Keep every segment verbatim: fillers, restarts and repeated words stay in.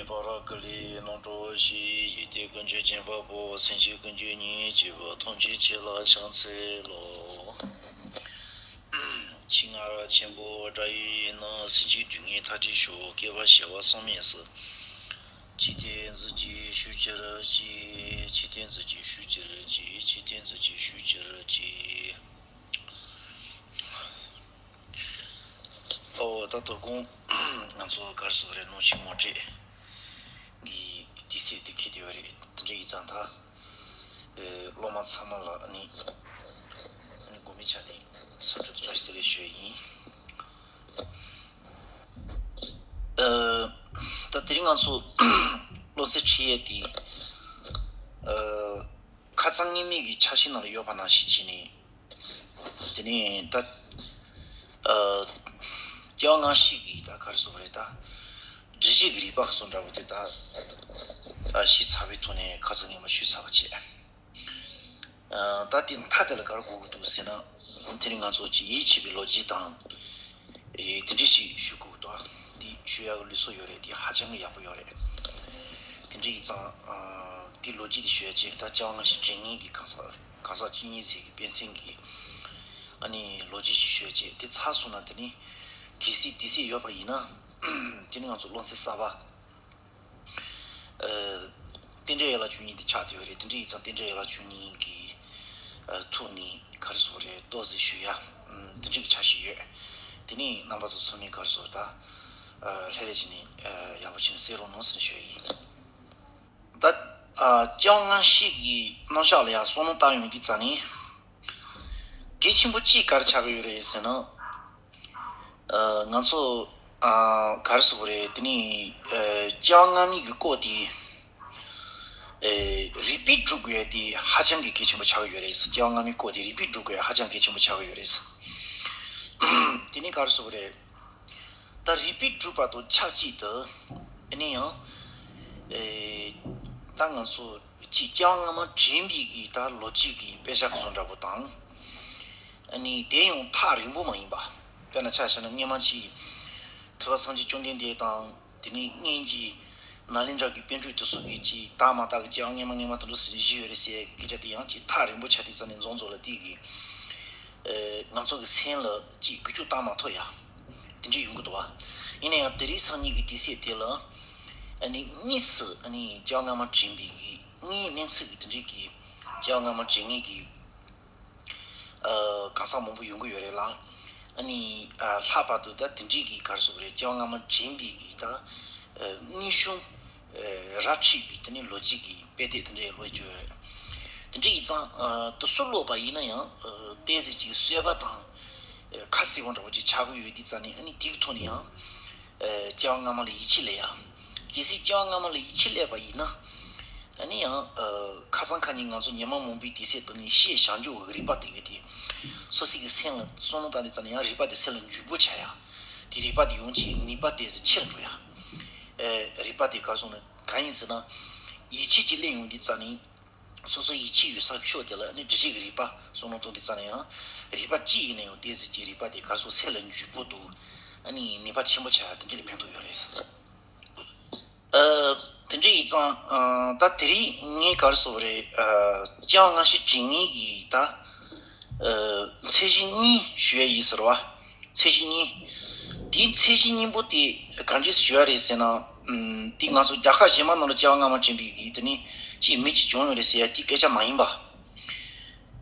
པ་ར་ཀ་ལི་ནང་འགྲོ་ཞིག་ཡིད་བདེ་ཀུན་གྱི་སྦྱིན་པ་པོ། སེམས་ཅན་ཀུན་གྱི་གཉེན་གཅིག་པུ། ཐམས་ཅད་མཁྱེན་ལ་ཕྱག་འཚལ་ལོ། ཕྱི་སྔ་རབས་ཆེན་པོ་སྒྲ་ཡི་ནང་། སེམས་ཅན་སྡུག་བསྔལ་མཐའ་བྲལ་ཤོག་སྐྱེ་བ་བྱེ་བ་བསམ་མེད་སུ། འཆི་ལྟས་མཛོད་ཅིག་ཞུ་ཕྱིར་མཆི། འཆི་ལྟས་མཛོད་ཅིག་ཞུ་ཕྱིར་མཆི། འཆི་ལྟས་མཛོད་ཅིག་ཞུ་ཕྱིར་མཆི། ཨོ་ད་དོ་དགོང་ང་ཚོ་ག་རེ་ཟེར་དགོས་རེད། ནང་ཆོས་ངོ་སྤྲོད་གི་དུས་ཚོད་དེ་འཁེལ་བསྡད་ཡོད་རེད། དེ་འདྲ་ཡིན་ཙང་ད་ཨེ་སློབ་མ་ཚང་མ་ལ་ནི་ནི་དགོང་མོའི་ཆ་ནས་འཚམས་འདྲི་དང་བཀྲ་ཤིས་བདེ་ལེགས་ཞུ་ཡ་ཡིན། ཨེ་ད་དེ་རིང་ང་ཚོ་སློབ་ཚན་ཁྲིད་ཡས་དེ་ཨེ་ཁ་སང་སྔོན་མའི་གི་ཆ་ཤས་ནང་ལ་ཡོད་པ་ནང་བཞིན་བྱས་ནས། དེ་ནས་ད་ཨ་སྐྱེ་བ་སྔ་ཕྱི་གི་ད་ག་རེ་ཟེར་དགོས་རེད། ད་སྒྲིབ་བྱེད་ཀྱི་རིགས་པ་སོགས་འདྲ་བོ་དེ་ད་ཨ་ཞིབ་ཚགས་པའི་ཐོག་ནས་ཁ་སང་སྔོན་མ་ཞུས་ཚར་བ་བྱས། ཨ་ད་དེ་མཐའ་དེ་ལ་ག་རེ་གོ་དགོས་འདུག་ཟེར་ན། དེ་ནི་ང་ཚོ་ཅིག་ཡིད་ཆེས་པའི་ལོ་རྒྱུས་དང་། ཨེ་དེ་འདྲས་ཅིག་ཞུ་དགོས་འདུག་དེ་ཞུ་ཡག་གི་ལུགས་སྲོལ་ཡོད་རེད། དེ་ཧ་ཅང་གི་ཡག་པོ་ཡོད་རེད། དེ་འདྲས་ཡིན་ཙང་ཨ་དེ་ལོ་རྒྱུས་དེ་ཞུ་ཡ་ཅིག་ད་སྐྱེ་བ་སྔ་ཕྱི་དྲན་མཁན་གྱི་གང་ཟག་གང་ཟག་གཅིག་གཉིས་ཙམ་གྱི་དཔེ་མཚོན་གྱི་ཨ་ནི་ལོ་རྒྱུས་ཅིག་ཞུ་ཡ་ཅིག་དེ་ཚར་སོང་ན། དེ་ནི་གལ་སྲིད་དུས་ཚོད་ཡོད་པ་ཡིན་ན། དེ་ནི་ང་ཚོ་སློབ་ཚན་གསར་པ། ཨ་རྟེན་འབྲེལ་ཡན་ལག་བཅུ་གཉིས་དེ་ཆགས་བསྡད་ཡོད་རེད། དེ་འདྲ་ཡིན་ཙང་རྟེན་འབྲེལ་ཡན་ལག་བཅུ་གཉིས་ཀྱི་ཨ་ཐོག་ནས་ག་རེ་ཟེར་དགོས་རེད། ཏོག་ཙམ་ཞུ་ཡ་ཨ་དེ་འདྲ་གི་འཆར་གཞི་ཡོད། དེ་ནས་རྣམ་པ་ཚོ་ཚང་མས་ག་རེ་ཟེར་དགོས་རེད། ད་ཨ་ལྷོད་ལྷོད་བྱས་ནས་ཨ་ཡག་པོ་བྱས་ནས་གསན་རོགས་གནང་ཟེར་ནས་ཞུ་ཡ་ཡིན། ད་ཨ་སྐྱེ་བ་སྔ་ཕྱི་གི་རྣམ་གཞག་ལ་ཡང་བསམ་བློ་བཏང་ཡོང་དུས་ཙ་ནས། གལ་ཆེན་པོ་གཅིག་ག་རེ་ཆགས་ཀྱི་ཡོད་རེད་ཟེར་ན། ཨ་ང་ཚོ་ཨ་ག་རེ་ཟེར་དགོས་རེད། དེ་ནི་ཨ་སྐྱེ་བ་སྔ་མའི་གི་སྐོར་དེ་ཨེ་རིག་པས་སྒྲུབ་དགོས་ཡ་དེ་ཧ་ཅང་གི་གལ་ཆེན་པོ་ཆགས་ཀྱི་ཡོད་རེད། སྐྱེ་བ་སྔ་མའི་སྐོར་དེ་རིག་པས་སྒྲུབ་དགོས་ཡ་ཧ་ཅང་གལ་ཆེན་པོ་ཆགས་ཀྱི་ཡོད་རེད། དེ་ནི་ག་རེ་ཟེར་དགོས་རེད། ད་རིག་པས་སྒྲུབ་པ་དང་ཆབས་ཅིག་ཏུ་ཨ་ནི་ཡང་ཨེ་ད་ང་ཚོ་གཅིག་སྐྱེ་བ་སྔ་མ་དྲན་པའི་གི་ད་ལོ་རྒྱུས་ཀྱི་དཔེ་ཆ་བཟོ་འདྲ་པོ་དང་། ཨ་ནི་དེ་ཡང་ཐག་རིང་པོ་མ་ཡིན་པ། དཔེར་ན་ཆ་བཞག་ན་སྔོན་མ་ཅིག་ཐུབ་པ་སངས་རྒྱས་བཅོམ་ལྡན་འདས་དང་། དེ་ནས་སྔོན་གྱི་ནཱ་ལེནྡྲ་གི་པཎ་གྲུབ་དེ་ཚོ་གིས་ཅིག་དག་མ་དག་གི་སྐྱེ་བ་སྔོན་མ་སྔོན་མ་དེ་འདྲ་ཟེར་བཞག་ཡོད་རེད་ཟེར་ཡ་གི་སྐད་ཆ་དེ་ཡང་ཅིག་ཐག་རིང་པོ་ཆགས་དུས་ཙ་ནས་རྫོང་རྫོང་ལ་དེ་གི་ཨེ་ང་ཚོ་གི་སེམས་ལ་ཅིག་འགུལ་སྐྱོད་བཏང་མ་ཐུབ་ཡ་དེ་འདྲ་ཡོང་གི་འདུག་བ། ཡིན་ན་ཡང་དེ་རིང་སང་ཉིན་གྱི་དུས་ཚོད་དེ་ལ་ཨ་ནི་དངོས་སུ་ཨ་ནི་སྐྱེ་བ་སྔ་མ་དྲན་པའི་གི་དངོས་གནས་ཚུལ་གྱི་དེ་འདྲའི་གི་སྐྱེ་བ་སྔ་མ་དྲན་མཁན་གྱི་ཨ་གང་ཟག་མང་པོ་ཡོང་གི་ཡོད་རེད་ལ། ཨ་ནི་ཨ་ལྷག་པར་དུ་ད་དེ་འདྲའི་གི་ག་རེ་ཟེར་དགོས་རེད། སྐྱེ་བ་སྔ་མ་དྲན་པའི་གི་ད་ཨ་དངོས་བྱུང་ཨ་ར་འཁྲིད་པའི་དེ་ནི་ལོ་རྒྱུས་ཀྱི་དཔེ་དེབ་དེ་འདྲ་ཀློག་རྒྱུ་ཡོད་རེད། དེ་འདྲ་ཡིན་ཙང་ཨ་དེ་ཚོ་ཀློག་པ་ཡིན་ན་ཡང་ཨ་ཏོག་ཙམ་ཅིག་གསོལ་བ་དང་ཨ་ཁ་གསལ་པོ་འདྲ་པོ་ཅིག་ཆགས་ཀྱི་ཡོད་དུས་ཙ་ནས། ཨ་ནི་དེའི་ཐོག་ནས་ཡང་ཨ་སྐྱེ་བ་སྔ་མ་ལ་ཡིད་ཆེས་སླེབས་ཡ། གལ་སྲིད་སྐྱེ་བ་སྔ་མ་ལ་ཡིད་ཆེས་སླེབས་པ་ཡིན་ན། ཨ་ནི་ཡང་ཨ་ཁ་སང་ཁ་ཉིན་ང་ཚོ་ཉི་མ་མང་པོའི་དུས་ཚོད་དུ་ནི་ཤེས་བྱ་འཇོག་གི་རིག་པ་དེ་གི་དེ་སོ་སོ་གི་སེམས་ལ་བསམ་བློ་བཏང་དུས་ཙ་ནས་ཡང་རིག་པ་དེ་སེམས་ལ་འཇུག་པོ་བྱ་ཡ། དེ་རིག་པ་དེ་ཡོང་ཆེད་ནུས་པ་དེ་ཚོ་ཆེར་འགྲོ་ཡ། ཨེ་རིག་པ་དེ་གར་སོང་ན་གང་ཡིན་ཟེར་ན། ཡིད་ཆེས་ཀྱི་སླེབས་ཡོང་དུས་ཙ་ནས། སོ་སོ་ཡིད་ཆེས་ཡོད་ས་ཕྱོགས་དེ་ལ་ནི་འདྲི་གཅོད་ཀྱི་རིག་པ་བསམ་བློ་གཏོང་དུས་ཙ་ནས་ཡང་། རིག་པ་གཅིག་ཡིན་ན་ཡང་ཏོག་ཙམ་གྱི་རིག་པ་དེ་གར་སོང་སེམས་ལ་འཇུག་པོ་འདུག་ཨ་ནི་ནུས་པ་ཆེན་པོ་ཆགས་ཡ་དེ་འདྲ་ལ་ཕན་ཐོགས་ཡོད་རེད། ཨ་དེ་འདྲ་ཡིན་ཙང་ཨ་ད་དེ་རིང་ངས་ག་རེ་ཟེར་དགོས་རེད། ཨ་སྐྱེ་བ་སྔ་ཕྱི་དྲན་མཁན་གྱི་ད་ཨ་ཚད་གཞི་གཉིས་ཞུ་ཡ་ཡིན་ཟེར་བ། ཚད་གཞི་གཉིས། དེའི་ཚད་གཞི་གཉིས་པོ་དེ་ག་འདྲས་ཞུ་ཡ་རེད་ཟེར་ན། ཨམ་དེ་ང་ཚོ་རྒྱལ་ཁབ་གཞན་པ་ནང་ལ་སྐྱེ་བ་སྔ་མ་དྲན་པའི་གི་དེ་ནི་ཅིག་མི་གཅིག་བྱུང་ཡོད་རེད་ཟེར་ཡ་དེའི་སྐད་ཆ་མ་ཡིན་པ།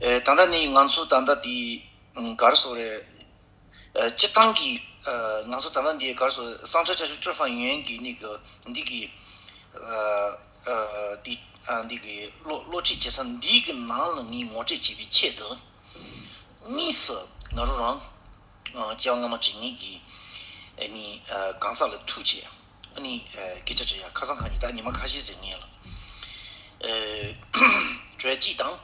ཨེ་ད་ལྟ་ནི་ང་ཚོ་ད་ལྟ་དེ་ཨམ་ག་རེ་ཟེར་དགོས་རེད། ཨ་སྤྱིར་བཏང་གི་ཨ་ང་ཚོ་ད་ལྟ་འདི་ག་རེ་ཟེར་སང་ཕོད་ཅ་ཆུ་ཀྲི་ཧྥང་ཡོན་གྱི་ནི་གི་འདི་གི་ཨ་ཨ་འདི་ཨ་འདི་གི་སློབ་སློབ་ཁྲིད་བྱེད་ས་འདི་གི་ནང་ལ་ངས་ངོ་སྤྲོད་བྱེད་པའི་ཆེད་དུ། དངོས་སུ་ང་རང་རང་ཨ་སྐྱེ་བ་སྔ་མ་དྲན་མཁན་གྱི་ཨ་ནི་ཨ་གང་ཟག་ལ་ཐུག་བྱས། ཨ་ནི་ཨ་སྐད་ཆ་དྲི་ཡ། ཁ་སང་ཁ་ཉིན་ད་ཉི་མ་ཁ་ཤས་ཟིན་ངེས་ལ། ཨ་བྲོས་གཅིག་དང་།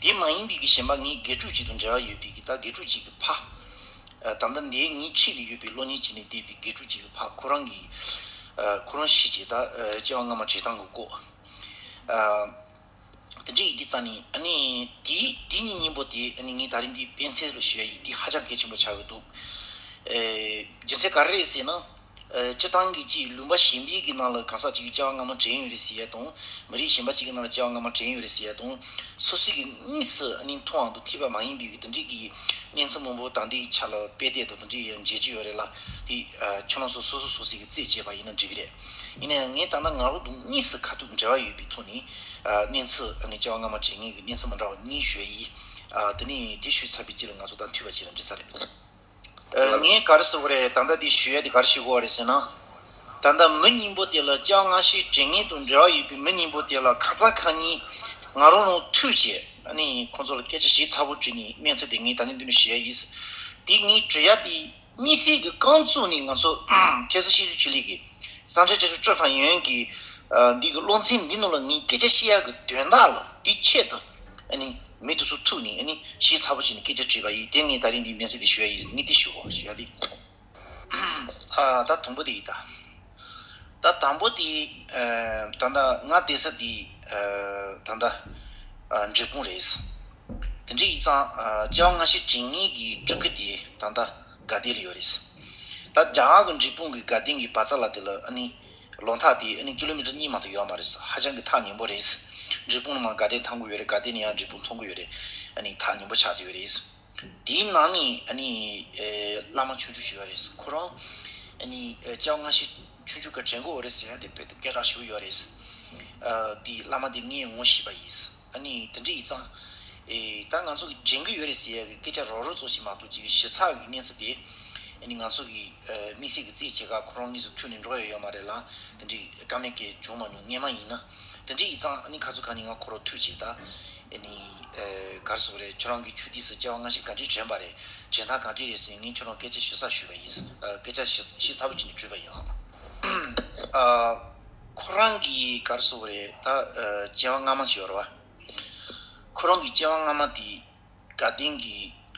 དེ་མ་ཡིན་པའི་གི་གཞན་པ་ངའི་དགེ་ཕྲུག་ཅིག་དང་འབྲེལ་བ་ཡོད་པའི་གི་ད་དགེ་ཕྲུག་ཅིག་གི་ཕ། ཨ་ད་ལྟ་འདིའི་ངའི་འཁྲིས་ལ་ཡོད་པའི་སློབ་གཉེར་བྱས་ནས་བསྡད་པའི་དགེ་ཕྲུག་ཅིག་གི་ཕ་ཁོ་རང་གི་ཨ་ཁོ་རང་ཤི་བྱས་ད་ཨ་སྐྱེ་བ་སྔ་མ་བྲིས་སྟངས་གི་སྐོར། ཨ་དེ་འདྲ་ཡིན་དུས་ཙ་ནས་ཨ་ནི་དེའི་དེ་གཉིས་གཉིས་པོ་དེ་ཨ་ནི་ངས་ད་རིང་འདིའི་དཔེ་མཚོན་ལ་ཞུ་ཡ་ཡིན། དེ་ཧ་ཅང་གལ་ཆེན་པོ་ཆགས་ཀྱི་འདུག་ཨེ་རྒྱུ་མཚན་ག་རེ་རེད་ཟེར་ན། ཨ་ སྤྱིར་བཏང་གི་ཅིག་ལུང་པ་གཞན་པའི་གི་ནང་ལ་གང་ཟག་ཅིག་གིས་སྐྱེ་བ་སྔ་མ་དྲན་ཡོད་རེད་ཟེར་ཡས་དང་། མི་རིགས་གཞན་པ་ཅིག་གི་ནང་ལ་སྐྱེ་བ་སྔ་མ་དྲན་ཡོད་རེད་ཟེར་ཡས་དང་། སོ་སོ་གི་དངོས་སུ་ཨ་ནི་མཐོང་བ་དང་ཐོས་པ་མ་ཡིན་པའི་གི་དེ་འདྲའི་གི་གནས་ཚུལ་མང་པོ་ད་ལྟའི་ཆ་ལ་དཔེ་དེབ་དང་དེ་འདྲའི་ཡང་མཇལ་རྒྱུ་ཡོད་རེད་ལ། དེ་ཁྱོད་རང་ཚོ་སོ་སོ་སོ་སོའི་གི་རྩད་བཅད་པ་ཡིན་ན་འགྲིག་གི་རེད། ཡིན་ན་ཡང་ངས་ད་ལྟ་ང་རང་དང་དངོས་སུ་ཁ་ཐུག་འབྲེལ་བ་ཡོད་པའི་ཐོག་ནས་གནས་ཚུལ་ཨ་ནི་སྐྱེ་བ་སྔ་མ་དྲན་མཁན་གི་གནས་ཚུལ་མི་འདྲ་བ་གཉིས་ཞུ་ཡ་ཡིན། དེ་ནས་དེ་ཞུས་ཚར་བའི་རྗེས་ལ་ང་ཚོ་ད་འཐུས་པ་བྱེད་ན་འགྲིག་ས་རེད། ཨ། ངས་ག་རེ་ཟེར་དགོས་རེད། ད་ལྟ་འདི་ཞུ་ཡ་དེ་ག་རེ་ཞུ་དགོས་རེད་ཟེར་ན། ད་ལྟ་མི་གཉིས་པོ་དེ་ལ་སྐྱེ་བ་སྔ་ཕྱི་དྲན་མཁན་དང་འབྲེལ་བ་ཡོད་པའི་མི་གཉིས་པོ་དེ་ལ་གང་ཟག་ཁ་ཉིན་ང་རང་རང་ཐུག་བྱས་ཨ་ནི་ཁོང་ཚོ་ལ་སྐད་ཆ་ཞིབ་ཚགས་པོ་དྲིས་ནས་སྨན་རྩིས་དེ་ངས་ད་ནི་འདི་ནས་ཞུ་ཡ་ཡིན། དེ་ངས་དྲི་ཡ་དེ་དམིགས་བསལ་གྱི་རྐང་བཙུགས་ནས་ང་ཚོ་ཁ་སང་ཤེས་རིག་ཆོས་ལུགས་ཀྱི་གསང་ཆེན་བཀྲ་ཤིས་ཀྲི་ཧྥན་ཡོན་གྱི་འདི་གི་སློབ་ཚན་འདི་ནང་ལ་ངས་སྐད་ཆ་བཤད་ཡ་གི་དོན་དག་ལ་དེ་ཆེད་དུ་ཨ་ནི། མི་དེ་ཚོ་ཐུག་ནས་ཨ་ནི་ཞིབ་ཚགས་པོ་བྱས་ནས་སྐད་ཆ་དྲིས་པ་ཡིན། དེ་ངས་ད་རིང་འདི་སྨན་རྩིས་དེ་ཞུ་ཡ་ཡིན། ངས་དེ་ཞུ་གོ་ཞུ་ཡ་དེ། ཨ། ད་དང་པོ་དེ་ཡིན་ད། ད་དང་པོ་དེ་ཨ། ད་ལྟ་ང་བསྡད་ས་དེ་ཨ། ད་ལྟ་ཨ། འབྲས་སྤུངས་རེད། དེ་འདྲ་ཡིན་ཙང་ཨ། སྐྱེ་བ་སྔ་ཕྱི་དྲན་མཁན་གྱི་སྤྲུལ་སྐུ་དེ་ད་ལྟ་དགའ་ལྡན་ལ་ཡོད་རེད། ད་རྒྱ་གར་གྱི་འབྲས་སྤུངས་ཀྱི་དགའ་ལྡན་གྱི་བ་ཚ་ལ་དེ་ལ་ཨ་ནི། ལམ་ཐག་དེ་ཨ་ནི་ཀི་ལོ་མི་ཊར་གཉིས་མ་གཏོགས་ཡོད་མ་རེད། ཧ་ཅང་གི་ཐག་ཉེ་པོ་རེད། འབྲས་སྤུངས་ནས་མར་དགའ་ལྡན་ཐང་གི་ཡོད་རེད། དགའ་ལྡན་ནས་ཡང་འབྲས་སྤུངས་ཐོན་གི་ཡོད་རེད། ཨ་ནི་ཐག་ཉེ་པོ་ཆགས་བསྡད་ཡོད་རེད། དེའི་ནང་ནས་ཨ་ནི་ཨེ། བླ་མ་ཆུང་ཆུང་ཞིག་ཡོད་རེད། ཁོ་རང་ཨ་ནི་ཨེ། སྐྱེ་བ་སྔ་ཕྱི་ཆུང་ཆུང་སྐབས་དྲན་གི་ཡོད་རེད་ཟེར་ཡ་དེ་དཔེ་དེབ་སྐད་གྲགས་ཞིག་ཡོད་རེད། ཨ། དེ་བླ་མ་དེ་ངས་ངོ་ཤེས་པ་ཡིན། ཨ་ནི་དེ་འདྲ་ཡིན་ཙང་། ཨེ། ད་ང་ཚོ་གི་དྲན་གི་ཡོད་རེད་ཟེར་ཡ་གི་སྐད་ཆ་རོབ་རོབ་ཙམ་ཞིག་མ་གཏོགས་ཅིག་གི་ཞིབ་ཚགས་གི་གནས་ཚུལ་དེ་ཨ་ནི་ང་ཚོ་གི་ཨ། དམིགས་བསལ་གི་རྩད་བཅད་ག་ཁོ་རང་དངོས་སུ་ཐུག་ནས་འགྲོ་ཡ་ཡོད་མ་རེད་ལ། དེ་འདྲའི་བཀའ་མོལ་གི་བྱུང་མ་མྱོང་། སྔོན་མ་ཡིན་ན། དེ་འདྲ་ཡིན་ཙང་ཨ་ནི་ཁ་སང་ཁ་ཉིན་ང་ཁོ་རང་ཐུག་བྱས་ད། ཨ་ནི་ཨ། ག་རེ་ཟེར་དགོས་རེད། ཁྱོད་རང་གི་ཆུང་དུས་སུ་སྐྱེ་བ་སྔ་ཕྱི་ག་འདྲས་དྲན་པ་རེད། དྲན་ཐག་ག་འདྲས་རེད་ཟེར་ངས་ཁྱོད་རང་སྐད་ཆ་ཞིབ་ཚགས་ཞུས་པ་ཡིན། ཨ། སྐད་ཆ་ཞིབ་ཞིབ་ཚགས་པོ་བྱས་ནས་དྲིས་པ་ཡིན། ཨ། ཁོ་རང་གི་ག་རེ་ཟེར་དགོས་རེད། ད་ཨ། སྐྱེ་བ་སྔ་མ་ཞིག་ཡོད་རེད་བ། ཁོ་རང་གི་སྐྱེ་བ་སྔ་མ་དེ་དགའ་ལྡན་གྱི་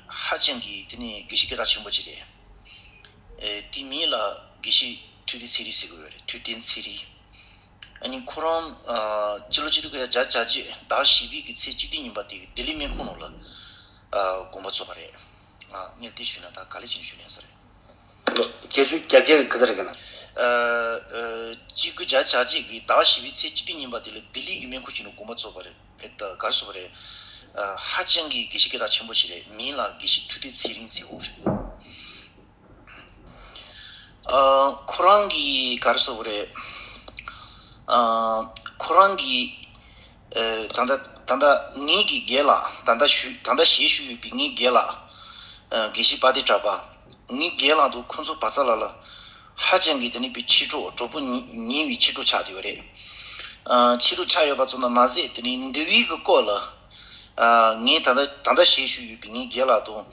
ཧ་ཅང་གི་དེ་ནས་དགེ་བཤེས་སྐད་གྲགས་ཆེན་པོ་ཅིག་རེད། ཨེ། དེའི་མིང་ལ་དགེ་བཤེས་ཐུབ་བསྟན་ཚེ་རིང་ཟེར་གི་ཡོད་རེད། ཐུབ་བསྟན་ཚེ་རིང་། ཨ་ནི་ཁོ་རང་ཨ། སྤྱི་ལོ་གཅིག་སྟོང་དགུ་བརྒྱ་གྱ་གཅིག་ཟླ་བ་བཞི་པའི་གི་ཚེས་བཅུ་བདུན་ཉིན་པ་དེ་གི་ལྡི་ལི་སྨན་ཁང་ནང་ལ་ཨ། དགོངས་པ་རྫོགས་པ་རེད། ཨ། ངས་དེ་ཞུས་ན་ད་ག་ལེ་བྱས་ནས་ཞུས་ན་ཡག་ས་རེད། བརྒྱད་ཅུ་གྱ་བརྒྱད་ག་ཚོད་རེད་ག་ན། ཨ། ཨ། གཅིག་དགུ་བརྒྱ་གྱ་གཅིག་གི་ཟླ་བ་བཞི་པའི་ཚེས་བཅུ་བདུན་ཉིན་པ་དེ་ལ་ལྡི་ལི་གི་སྨན་ཁང་ཞིག་ནང་དགོངས་པ་རྫོགས་པ་རེད། ཨེ། ད་ག་རེ་ཟེར་དགོས་རེད། ཨ། ཧ་ཅང་གི་དགེ་བཤེས་སྐད་གྲགས་ཆེན་པོ་ཞིག་རེད། མིང་ལ་དགེ་བཤེས་ཐུབ་བསྟན་ཚེ་རིང་ཟེར་གི་ཡོད་རེད། ཨ། ཁོ་རང་གིས་ག་རེ་ཟེར་དགོས་རེད། ཨ། ཁོ་རང་གིས་ཨ། ད་ལྟ་ད་ལྟ་ངེད་ཀྱི་རྒན་ལགས། ད་ལྟ་ཞུ་ད་ལྟ་ཞལ་བཞུགས་ཡོད་པའི་ངའི་རྒན་ལགས། ཨ། དགེ་བཤེས་དཔལ་ལྡན་གྲགས་པ། ངའི་རྒན་ལགས་དང་ཁོང་ཚོ་བ་ཚ་ལ་ལ་ཧ་ཅང་གི་དེ་ནི་པའི་མཆེད་གྲོགས། གྲོགས་པོ་ཉེ་ཉེ་བའི་མཆེད་གྲོགས་ཆགས་བསྡད་ཡོད་རེད། ཨ། མཆེད་གྲོགས་ཆགས་ཡོད་པ་ཙམ་དུ་མ་ཟད་དེ་ནི་འདུལ་བའི་གི་སྐོར་ལ། ཨ། ངས་ད་ལྟ་ད་ལྟ་ཞལ་བཞུགས་ཡོད་པའི་ངའི་རྒན་ལགས་དང་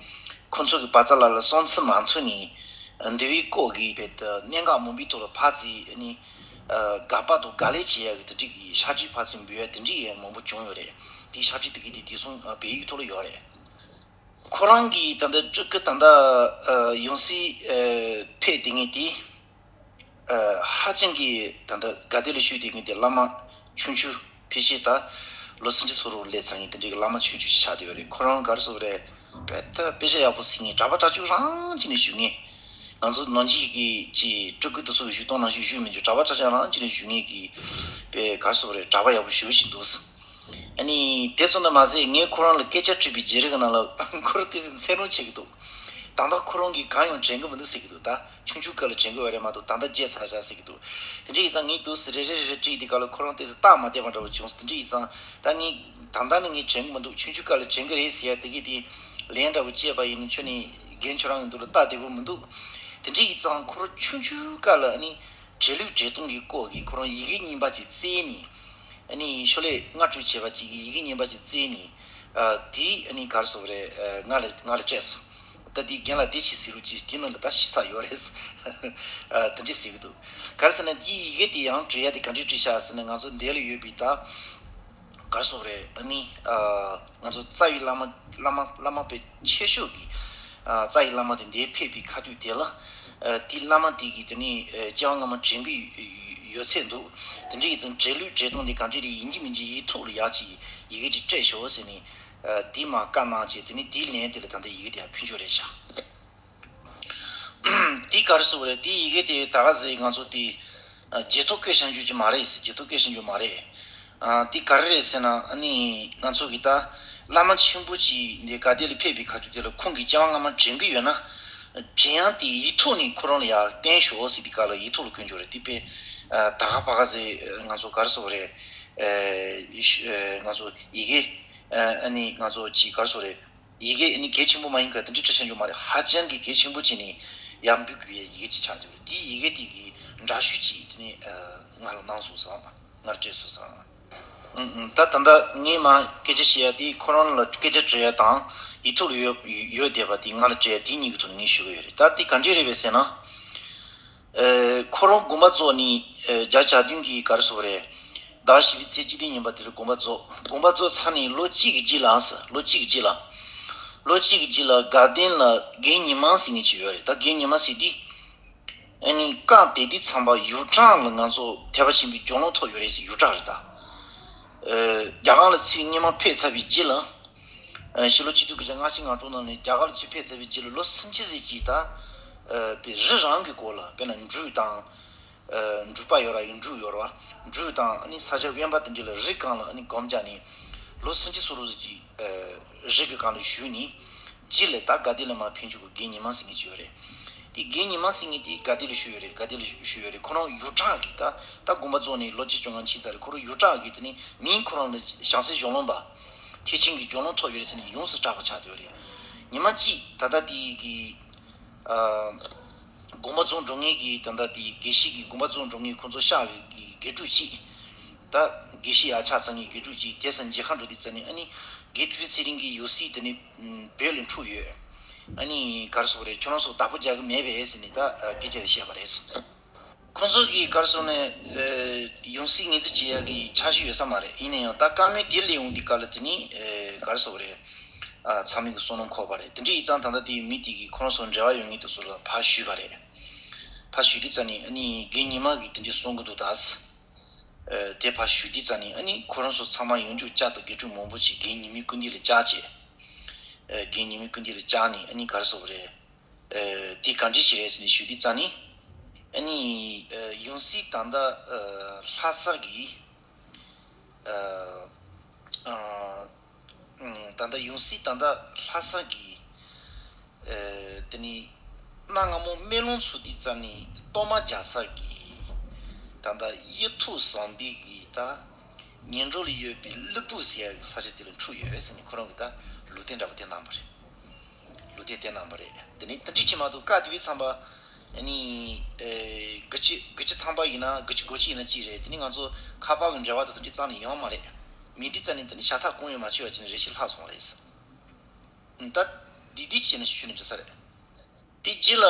ཁོང་ཚོ་གི་བ་ཚ་ལ་ལ་བསམ་ཚུལ་མ་མཐུན་ནས་འདུལ་བའི་སྐོར་གྱི་བེད་གནད་འགག་མང་པོའི་ཐོག་ལ་ཕར་ཚུར་ནི་ཨ། དགག་པ་དང་དགག་ལན་བྱེད་ཡ་གི་དེ་འདྲའི་གི་ཤག་ཁྲིག་ཕར་ཚུར་འབུལ་ཡ་དེ་འདྲའི་ཡང་མང་པོ་བྱུང་ཡོད་རེད། དེའི་ཤག་ཁྲིག་དེ་གི་དེ་དེང་སང་ཨ། བལ་ཡུལ་ཐོག་ལ་ཡོད་རེད། ཁོ་རང་གིས་ད་ལྟ་སྤྲུལ་སྐུ་ད་ལྟ་ཨ། ཡང་སྲིད་ཨ། ཕེབས་བསྡད་མཁན་དེ། ཨ། ཧ་ཅང་གི་ད་ལྟ་དགའ་བདེ་ལ་བཞུགས་བསྡད་མཁན་དེ་བླ་མ་ཆུང་ཆུང་། ཕལ་ཆེར་ད་ལོ་སུམ་ཅུ་སོ་དྲུག་སླེབས་ཚར་མཁན་དེ་འདྲའི་གི་བླ་མ་ཆུང་ཆུང་ཞིག་ཆགས་བསྡད་ཡོད་རེད། ཁོ་རང་ག་རེ་ཟེར་དགོས་རེད། དཔེ་ད་དཔེ་ཆ་ཡག་པོ་གཟིགས་མཁན། གྲྭ་པ་གྲྭ་ཆོས་རང་བྱས་ནས་བཞུགས་མཁན། ང་ཚོ་ནང་ཆོས་ཀྱི་ཅིག་སྤྲུལ་སྐུ་དེ་ཚོ་གི་བཞུགས་སྟངས་ནང་བཞིན་བཞུགས་མི་འདུག་གྲྭ་པ་གྲྭ་ཆོས་རང་བྱས་ནས་བཞུགས་མཁན་གྱི་དཔེ་ག་རེ་ཟེར་དགོས་རེད། གྲྭ་པ་ཡག་པོ་ཞེ་པོ་ཞིག་འདུག་ཨ་ནི་དེ་ཙམ་དུ་མ་ཟད་ངས་ཁོ་རང་ལ་སྐད་ཆ་དྲིས་པའི་བརྗེ་རེས་ཀྱི་ནང་ལ་ཁོ་རང་ཏོག་ཙམ་འཚེར་སྣང་བྱེད་ཀྱི་འདུག་ད་ལྟ་ཁོ་རང་གིས་གང་ཡང་དྲན་གྱི་མི་འདུག་ཟེར་གྱི་འདུག་ད་ཆུང་ཆུང་སྐབས་ལ་དྲན་གྱི་ཡོད་རེད་མ་གཏོགས་ད་ལྟ་བརྗེད་ཚར་བཞག་ཟེར་གྱི་འདུག་དེ་འདྲ་ཡིན་ཙང་ངས་འདུག་སེ་རེ་རེ་རེ་རེ་དྲིས་དེ་ག་ལ་ཁོ་རང་ཏོག་ཙམ་སྟབས་མ་བདེ་བ་འདྲ་བོ་བྱུང་སོང་། དེ་འདྲ་ཡིན་ཙང་ད་ངས་ད་ལྟ་ནི་ངས་དྲན་གྱི་མི་འདུག་ཆུང་ཆུང་སྐབས་ལ་དྲན་གྱི་རེད་ཟེར་ཡ་དེ་གི་དེ་ལན་འདྲ་བོ་བྱས་པ་ཡིན་ན་ཁྱོད་ནི་རྒན་ཁྱོད་རང་གི་འདུག་ལ་སྟབས་བདེ་པོ་མི་འདུག་དེ་འདྲ་ཡིན་ཙང་ཁོ་རང་ཆུང་ཆུང་སྐབས་ལ་ནི། བྲལ་ལུགས་བྲལ་སྟངས་ཀྱི་སྐོར་གྱི་ཁོ་རང་ཡི་གེ་རྙིང་པ་ཅིག་བཙལ་ནས། ཨ་ནི་ཤོ་ལོ་ཀ་ལྔ་དྲུག་བྱས་པ་ཅིག་གི་ཡི་གེ་རྙིང་པ་ཅིག་བཙལ་ནས། ཨ། དེ་ཨ་ནི་ག་རེ་ཟེར་དགོས་རེད། ཨ། ང་ལ་ང་ལ་སྤྲད་སོང་། ད་དེ་རྒན་ལགས་དེ་ཅིག་གཟིགས་རོགས་གྱིས། དེ་ནང་ལ་ད་ཞིབ་ཚགས་ཡོད་རེད། ཨ། དེ་འདྲ་ཟེར་གྱི་འདུག་ག་རེ་ཟེར་ན་དེའི་ཡི་གེ་དེ་ཡང་བྲིས་ཡ་དེ་ག་འདྲས་བྲིས་ཤག་ཟེར་ན། ང་ཚོ་འདི་ལ་ཡོད་པའི་ད། ག་རེ་ཟེར་དགོས་རེད། ཨ་ནི། ཨ། ང་ཚོ་རྩ་བའི་བླ་མ་བླ་མ་བླ་མ་དཔེ་ཆེ་ཤོས་ཀྱི། ཨ། རྩ་བའི་བླ་མ་དེ་འདིར་ཕེབས་པའི་ཁ་ཐུག་དེ་ལ། ཨ། དེའི་བླ་མ་དེ་གིས་དེ་ནི། ཨ། སྐྱེ་བ་སྔ་མ་དྲན་གྱི་ཡོད་ཚད་འདུག་དེ་འདྲ་ཡིན་ཙང་བྲལ་ལུགས་བྲལ་སྟངས་དེ་གང་འདྲ་རེད། ཡིན་གཅིག་མིན་གཅིག་ཡིག་ཐོག་ལ་ཡག་ཅིག་ཡི་གེ་ཅིག་སྤྲད་ཤོག་ཟེར་ནས། ཨ། དེ་མར་བཀའ་གནང་བྱས། དེ་ནི་དེའི་ལན་དེ་ལ་ད་ལྟ་ཡི་གེ་དེ་ཡར་ཕུལ་རྒྱུ་རེད་ཤག་དེ་ག་རེ་ཟེར་བ་རེད། དེ་ཡི་གེ་དེ་ད་ག་ཟེ་ང་ཚོ་དེ་ཨ་རྗེས་ཐོབ་བཀོད་བཞག་རྒྱུ་ཅིག་མ་རེད་ཟེར། རྗེས་ཐོབ་བཀོད་བཞག་རྒྱུ་མ་རེད། ཨ་དེ་ག་རེ་རེད་ཟེར་ན། ཨ་ནི་ང་ཚོ་གི་ད་བླ་མ་ཆེན་པོ་ཅིག་འདི་དགའ་ལྡན་ལ་ཕེབས་པའི་ཁ་ཐུག་དེ་ལ་ཁོང་གིས་སྐྱེ་བ་སྔ་མ་དྲན་གི་ཡོད་ན། དྲན་ཡང་དེ་ཡིག་ཐོག་ནས་ཁོ་རང་ལ་ཡར་བསྟན་ཤོག་ཟེར་དེ་ག་ལ་ཡིག་ཐོག་ལ་བཀོད་འཇོག་རེད། དེ་དཔེ་ཨ་ད་ག་པ་ག་ཟེ་ང་ཚོ་ག་རེ་ཟེར་བ་རེད། ཨ་ང་ཚོ་ཡི་གེ་ཨ་ནི་ང་ཚོ་ཅིག་ག་རེ་ཟེར་བ་རེད། ཡི་གེ་ནི་གལ་ཆེན་པོ་མ་ཡིན་ག་དེ་འདྲའི་འབྲི་ཆ་འཇོག་མ་རེད། ཧ་ཅང་གི་གལ་ཆེན་པོ་བྱས་ནས་ཡར་འབུལ་དགོས་པའི་ཡི་གེ་ཅིག་ཆགས་ཡོད་རེད། དེའི་ཡི་གེ་དེ་གི་འདྲ་བཤུས་ཅིག་དེ་ནས་ཨ་ང་ལ་གནང་སོང་ཙང་། ང་ལ་སྤྲད་སོང་ཙང་། ཨུ་ཨུ། ད་ད་ལྟ་ངས་མ་སྐད་ཆ་བཤད་ཡ་དེ་ཁོ་རང་ལ་སྐད་ཆ་དྲི་ཡ་དང་ཡིག་ཐོག་ལ་ཡོད་ཡོད་བསྡད་པ་དེ་ང་ལ་སྤྲད་ཡ་དེ་གཉིས་ཀྱི་ཐོག་ནས་ངས་ཞུ་གི་ཡོད་རེད། ད་དེ་ག་འདྲས་རེད་པས་ཟེར་ན། ཨ་ཁོ་རང་དགོངས་པ་རྫོགས་ནས་ཨ་བརྒྱ་ཆ་བདུན་གྱི་ག་རེ་ཟེར་བ་རེད། ཟླ་བཞི་པའི་ཚེས་བཅུ་བདུན་ཉིན་པ་དེ་ལ་དགོངས་པ་རྫོགས། དགོངས་པ་རྫོགས་ཚར་ནས་ལོ་གཅིག་གི་རྗེས་ལ་ཟེར། ལོ་གཅིག་གི་རྗེས་ལ། ལོ་གཅིག་གི་རྗེས་ལ་དགའ་ལྡན་ལ་རྒན་ཉི་མ་ཟེར་མཁན་ཅིག་ཡོད་རེད། ད་རྒན་ཉི་མ་ཟེར་དུས། ཨ་ནི་བཀའ་དེ་དུས་ཙམ་པ་ཡུལ་གྲངས་ལ་ང་ཚོ་ཐེག་པ་ཆེན་པོའི་སྦྱོར་ཀློག་ཐོབ་ཡོད་རེད་ཟེར། ཡུལ་གྲངས་རེད་ད། ཨ་རྒྱ་གར་ལ་ཚུར་སྔོན་མ་ཕེབས་ཚར་བའི་རྗེས་ལ། ཨ་ཕྱི་ལོ་ཆིག་སྟོང་དགུ་བརྒྱ་ལྔ་བཅུ་ང་དྲུག་ནང་ནས་རྒྱ་གར་ལ་ཚུར་ཕེབས་ཚར་བའི་རྗེས་ལ་ལོ་སུམ་ཅུ་ཙམ་ཅིག་ད། ཨ་པའི་རི་རང་གི་སྐོར་ལ། དཔེར་ན་འབྲུག་དང་། ཨ་འབྲུག་པ་ཡོད་ར་ཡིན། འབྲུག་ཡོད་ར་བ། འབྲུག་དང་ཨ་ནི་ས་ཆ་དབེན་པ་དེ་འདྲ་ལ་རི་སྒང་ལ་ཨ་ནི་སྒོམ་རྒྱག་ནས་ལོ་སུམ་ཅུ་སོ་རུ་ཙམ་ཅིག་ཨ་རི་གི་སྒང་ལ་བཞུགས་ནས། རྗེས་ལ་ད་དགའ་ལྡན་ལ་མར་ཕེབས་རྒྱུ་གི་རྒན་ཉི་མ་ཟེར་མཁན་ཅིག་ཡོད་རེད། དེ་རྒན་ཉི་མ་ཟེར་མཁན་དེ་དགའ་ལྡན་ལ་བཞུགས་ཡོད་རེད། དགའ་ལྡན་ལ་བཞུགས་ཡོད་རེད། ཁོ་རང་ཡུལ་གྲངས་ཀྱི་ད་ད་དགོངས་པ་རྫོགས་ནས་ལོ་བརྒྱད་ཅུ་ང་ཕྱིན་ཚར་རེད། ཁོ་རང་ཡུལ་གྲངས་ཀྱི་དེ་ནི་མིང་ཁོ་རང་ལ་བྱང་སེམས་སྦྱོར་ཀློག་པ། ཐེག་ཆེན་གྱི་སྦྱོར་ཀློག་ཐོབ་ཡོད་རེད་ཟེར་ནས་ཡོངས་སུ་གྲགས་པ་ཆགས་བསྡད་ཡོད་རེད། ཉི་མ་གཅིག་ད་ལྟ་དེ་གི་ཨ་དགོངས་པ་རྫོགས་འགྲོ་མཁན་གྱི། ད་ལྟ་དེ་དགེ་བཤེས་ཀྱི་དགོངས་པ་རྫོགས་འགྲོ་མཁན་ཁོང་ཚོ་ཤག་གི་དགེ་ཕྲུག་ཅིག་ད་དགེ་བཤེས་ཡར་ཆགས་ཚར་མཁན་དགེ་ཕྲུག་ཅིག་དེ་སང་མཇལ་ཁ་འགྲོ་དུས་ཙམ་ནས། ཨ་ནི་དགེ་འདུན་ཚེ་རིང་གི་ཡང་སྲིད་དེ་ནི་བོད་ལ་འཁྲུགས་ཡོད། ཨ་ནི་ག་རེ་ཟེར་དགོས་རེད། ཁྱོད་རང་ཚོ་བདག་པོ་རྒྱག་གི་མེད་པས་ཟེར་ནས་ད་སྐད་ཆ་དེ་བཤད་པ་རེད། ཁོང་ཚོ་གིས་ག་རེ་ཟེར་ནས་ཨ་ཡང་སྲིད་ངོས་འཛིན་བྱེད་ཡག་གི་འཆར་གཞི་ཡོད་ས་མ་རེད། ཡིན་ན་ཡང་ད་བཀའ་མོལ་དེ་སླེབས་ཡོང་དུས་སྐབས་ལ་དེ་ནི་ཨ་ག་རེ་ཟེར་དགོས་རེད། ཨ་ཚང་མས་ཀྱི་བསམ་བློ་འཁོར་བ་རེད། དེ་འདྲ་ཡིན་ཙང་ད་ལྟ་དེའི་མི་དེ་གིས་ཁོ་རང་ཚོ་འབྲེལ་བ་ཡོད་མཁན་དེ་ཚོ་ལ་ཕར་ཞུས་པ་རེད། ཕར་ཞུས་དུས་ཙམ་ནས་ཨ་ནི་རྒན་ཉི་མ་གིས་དེ་འདྲ་གསུང་གི་འདུག་ད། ཨ་དེ་ཕར་ཞུས་དུས་ཙམ་ནས་ཨ་ནི་ཁོ་རང་ཚོ་ཚང་མ་ཡོང་རྒྱུ་བཅར་དང་། དགེ་ཕྲུག་མང་པོ་ཅིག་རྒན་ཉི་མའི་སྐུ་མདུན་ལ་བཅར་བྱས། ཨ་རྒན་ཉི་མའི་སྐུ་མདུན་ལ་བཅར་ནས་ཨ་ནི་ག་རེ་ཟེར་དགོས་རེད། ཨ་དེ་ག་འདྲ་ཞིག་རེད་ཟེར་ནས་ཞུས་དུས་ཙམ་ནས། ཨ་ནི་ཨ་ཡང་སྲིད་ད་ལྟ་ཨ་ལྷ་ས་གི་ཨ་ཨ་ཨ་ད་ལྟ་ཡང་སྲིད་ད་ལྟ་ལྷ་ས་གི་ཨ་དེ་ནི་གནའ་སྔ་མོ་སྨོན་ལམ་ཚོགས་དུས་ཙམ་ནས་གཏོར་མ་རྒྱག་ས་གི་ད་ལྟ་གཡུ་ཐོག་ཟམ་པའི་གི་ད་ཉེ་འགྲམ་ལ་ཡོད་པའི་ཀླུ་སྦུག་ཟེར་ཡག་གི་ས་ཆ་དེ་ལ་འཁྲུགས་ཡོད་ཟེར་ནས་ཁོ་རང་གིས་ད་ལུང་བསྟན་འདྲ་པོ་དེ་གནང་བ་རེད། ལུང་བསྟན་དེ་གནང་བ་རེད། དེ་ནས་དེ་འདྲ་ཅིག་མ་གཏོགས་བཀའ་དེ་དུས་ཙམ་པ་ཨ་ནི་ཨེ་དགུ་བཅུ་དགུ་བཅུ་ཐམ་པ་ཡིན་ན་དགུ་བཅུ་གོ་གཅིག་ཡིན་ན་གཅིག་རེད། དེ་ནི་ང་ཚོ་ཁ་པར་གྱི་འབྲེལ་བ་དང་དེ་འདྲ་རྩ་ནས་ཡོད་མ་རེད། མེད་དུས་ཙམ་ནས་དེ་ནི་ཤ་ཐག་གང་ཡང་མ་ཆོད་པ་བྱས་ནས་རེ་ཞིག་ལྷག་སོང་བ་རེད། ད་འདི་འདི་བྱས་ནས་ཞུས་ནས་འགྲོ་ས་རེད། དེ་རྗེས་ལ་